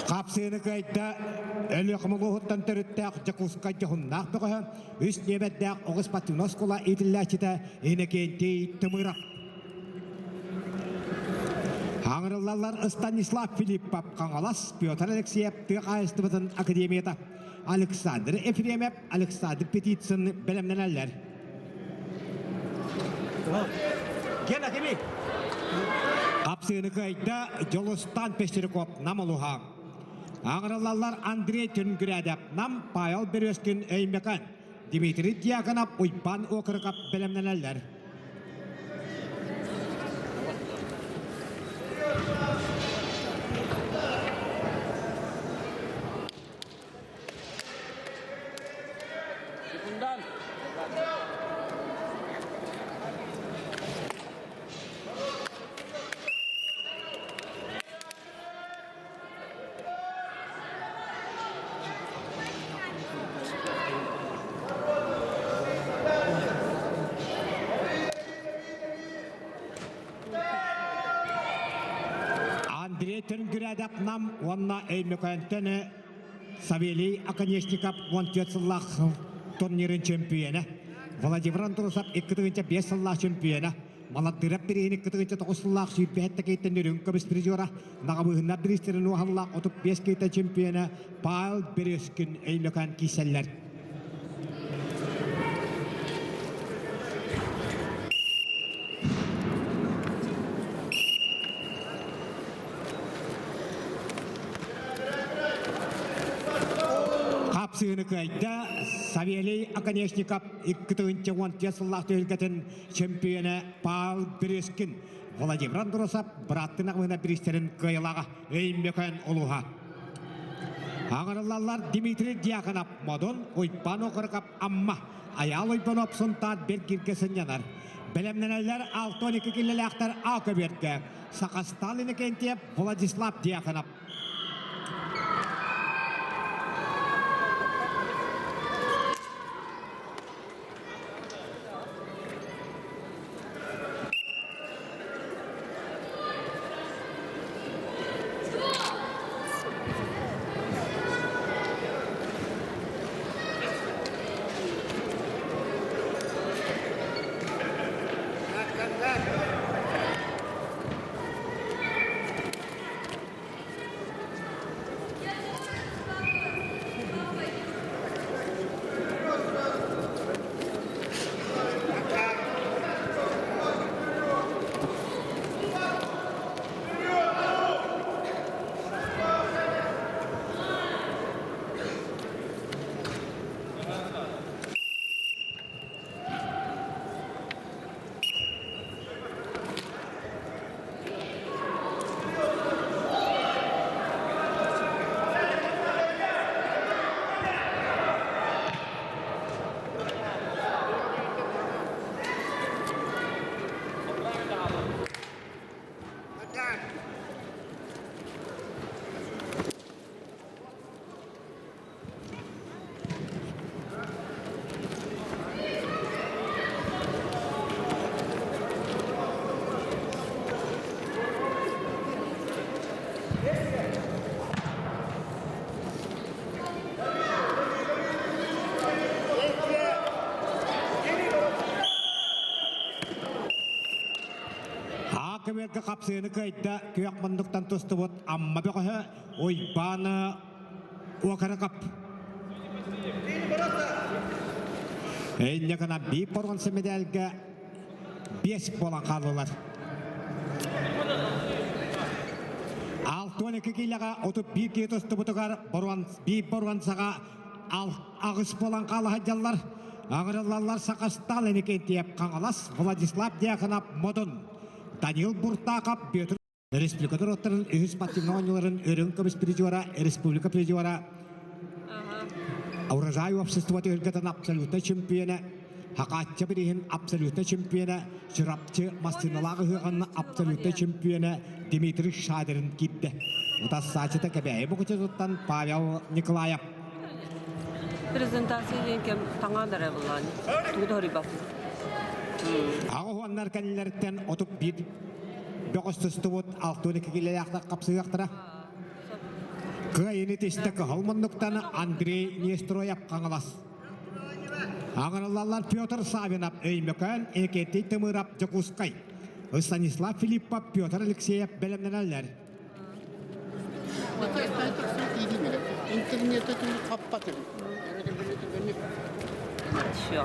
Хапсыыны кыайда Өлүөхүмэ улууһуттан төрүттээх Дьокуускай дьоһуннаах бөҕөһө, үс ньиэмэттээх оҕус спортивнай оскуола иитиллээччитэ Иннокентий Тымыров. Хаҥырыллаллар Станислав Филиппов Хаҥалас, Петр Алексеев тыа хаһаайыстыбатын академията. Александр Ефремов, Александр Петицын бэлэмнэнэллэр. Гена кими? Хапсыыны кыайда Дьолустан Пестеряков Нам улуһа. Аҥырыллаллар Андрей Түнгүрээдэп Нам, Павел Березкин Өймөкөн, Дмитрий Дьяконов Уйбан Окороков бэлэмнэнэллэр. Андрей Төрүҥкүрээдэп Нам уонна Өймөкөөнтөн Савелий Оконешников 14 сыллаах турнирын чөмпүйүөнэ, Владимир Андросов 2 5 сыллаах чөмпүйүөнэ, Маладдырап бирииһин 2 9 сыллаах 27 киһиттэн үрүҥ көмүс призера, Наҕабыыһыннар бириистэрин уоһаллаах 35 киһиттэн чемпиона Павел Березкин Өймөкөөн киирсэллэр. Хапсыыны кыайда Савелий Оконешников 2014 сыллаах түһүлгэтин чемпиона Павел Березкин, Владимир Андросов бырааттын аҕыһына бириистэрин кыайылааҕа Өймөкөөн улууһа. Аҥарыллаллар Дмитрий Дьяконов Модун, Уйбан Окороков Амма, Айаал Уйбанов Сунтаар Бергиргэ сынньанар. Бэлэмнэнэллэр 6-12 киллэлээхтэр А көбүөргэ. Сахастал Иннокентьев, Владислав Дьяконов. көбүөргэ хапсыыны кыайда күөх муннуктан тустубут Амма бөҕөһө Уйбаан Уокаракап. Инньэ гынан биир боруонса медальга биэс буолан хааллылар. 62 киилэҕэ 31 киһи тустубутугар биир боруонсаҕа аҕыс буолан хаала сылдьаллар. Аҥырыллаллар Сахастал Иннокентьев Хаҥалас, Владислав Дьяконов Модун, Данил Буртаков Петр Республика норуоттарын үһүс спортивнай оонньууларын үрүҥ көмүс призера, республика призера, Урожай общество түһүлгэтин абсолютнай чемпиона, Хакаачча бирииһин абсолютнай чемпиона, Чурапчы массыыналаах ыһыаҕын абсолютнай чемпиона Дмитрий Шадрин киирдэ. Утассаачыта Кэбээйи Букучутуттан Павел Николаев. Презентация диэн кэм таҥаан эрэ буллаан. Тугу да хоруйбаппын. Аҕыс уоннар кэннилэриттэн 31 бөҕөс тустубут 62 килэлээхтэр хапсыһыахтара. Кыайыны тистэ кыһыл муннуктан Андрей Нестроев Хаҥалас. Аҥырыллаллар Петр Савинов Өймөкөөн, Иннокентий Тымыров Дьокуускай. Станислав Филиппов, Петр Алексеев бэлэмнэнэллэр. Интернете хаппатым. Все.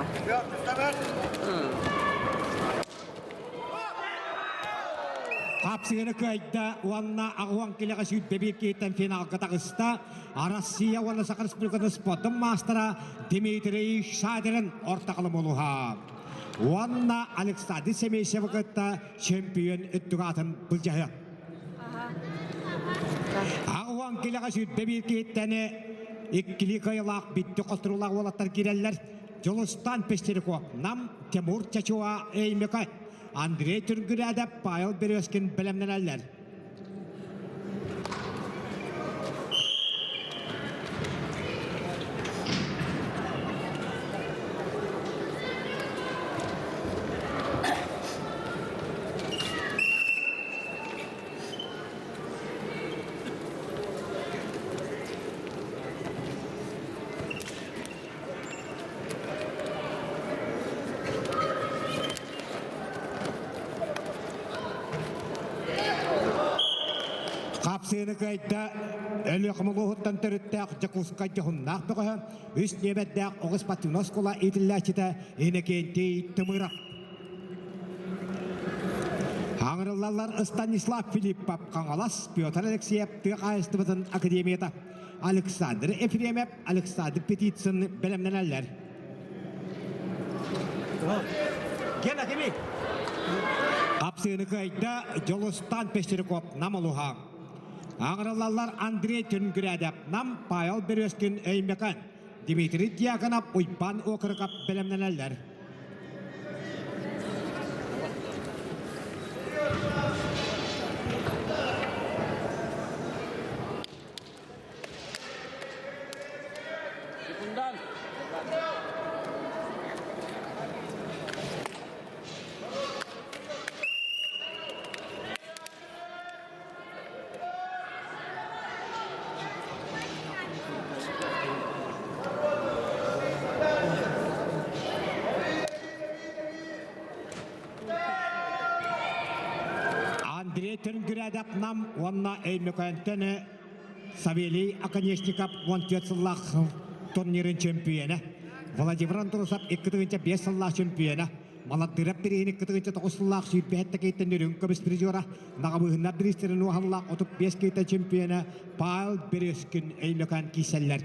Хапсыгыны кыайда уонна аҕуан килэҕэ 21 киһиттэн финалга таҕыста. Россия уонна Саха Республикатын спордун маастара Дмитрий Шадрин ортақылым улуһа. Уонна Александр Семейсевы кытта чемпион өттүк атын былдьаһыа. Аҕуан килэҕэ 21 киһиттэн иккилии кыайылаах битти хостурулаах уолаттар киирэллэр. Дьулустан Пестеряков, Нам, Тимур Чачуа, Эймекай, Андрей Түргүрээдэп, Павел Березкин бэлэмнэнэллэр. Хапсыыны кыайда Өлүөхүмэ улууһуттан төрүттээх Дьокуускай дьоһуннаах бөҕөһө, үс ньиэмэттээх оҕус спортивнай оскуола иитиллээччитэ Иннокентий Тымыров. Хаҥырыллаллар Станислав Филиппов Хаҥалас, Петр Алексеев тыа хаһаайыстыбатын академията. Александр Ефремов, Александр Петицын бэлэмнэнэллэр. Гена, кими? Хапсыыны кыайда Дьолустан Пестеряков Нам улуһа. Аҥырыллаллар Андрей Түнгүрээдэп Нам, Павел Березкин Өймөкөн, Дмитрий Дьяконов Уйбан Окороков бэлэмнэнэллэр. Андрей Төрүнгүрээдэп Нам уонна Өймөкөөнтөн Савелий Оконешников 14 сыллаах турнирын чөмпүйүөнэ, Владимир Андросов 2 5 сыллаах чөмпүйүөнэ, Маладдырап бирииһин 2 9 сыллаах 27 киһиттэн үрүҥ көмүс призера, Наҕабыыһыннар бириистэрин уоһаллаах 35 киһиттэн чемпиона Павел Березкин Өймөкөөн киирсэллэр.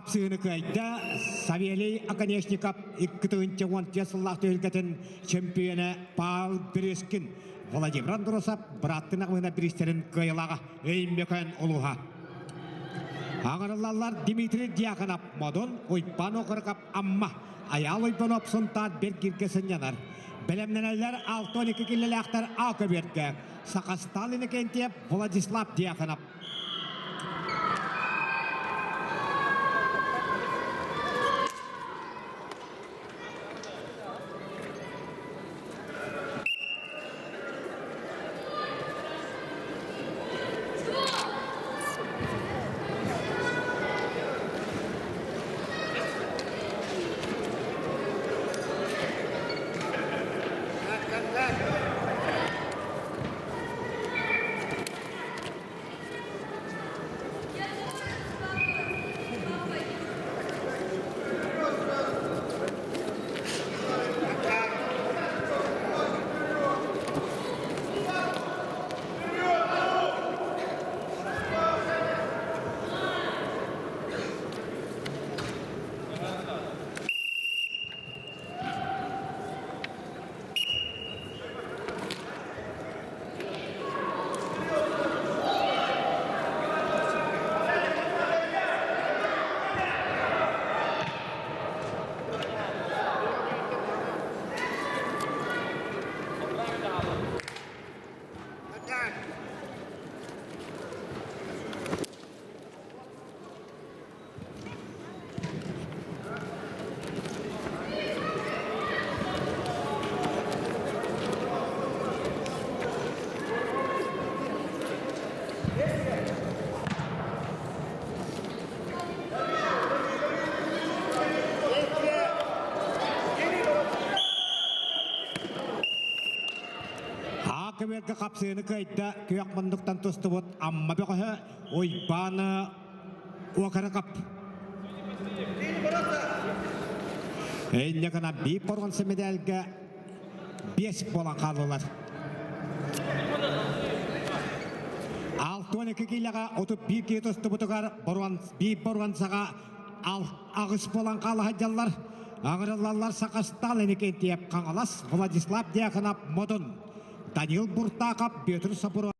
Хапсыыны кыайда Савелий Оконешников 2014 сыллаах түһүлгэтин чемпиона Павел Березкин, Владимир Андросов бырааттын аҕыһына бириистэрин кыайылааҕа Өймөкөөн улууһа. Аҥарыллаллар Дмитрий Дьяконов Модун, Уйбан Окороков Амма, Айаал Уйбанов Сунтаар Бергиргэ сынньанар. Бэлэмнэнэллэр 6-12 киллэлээхтэр А көбүөргэ. Сахастал Иннокентьев, Владислав Дьяконов. көбүөргэ хапсыыны кыайда күөх муннуктан тустубут Амма бөҕөһө Уйбаан Уокаракап. Инньэ гынан биир боруонса мэдээлгэ биэс буолан хааллылар. 62 киилэҕэ 31 киһи тустубутугар биир боруонсаҕа аҕыс буолан хаала сылдьаллар. Аҥырыллаллар Сахастал Иннокентьев Хаҥалас, Владислав Дьяконов Модун, Данил Буртаков, Петр Сапуров.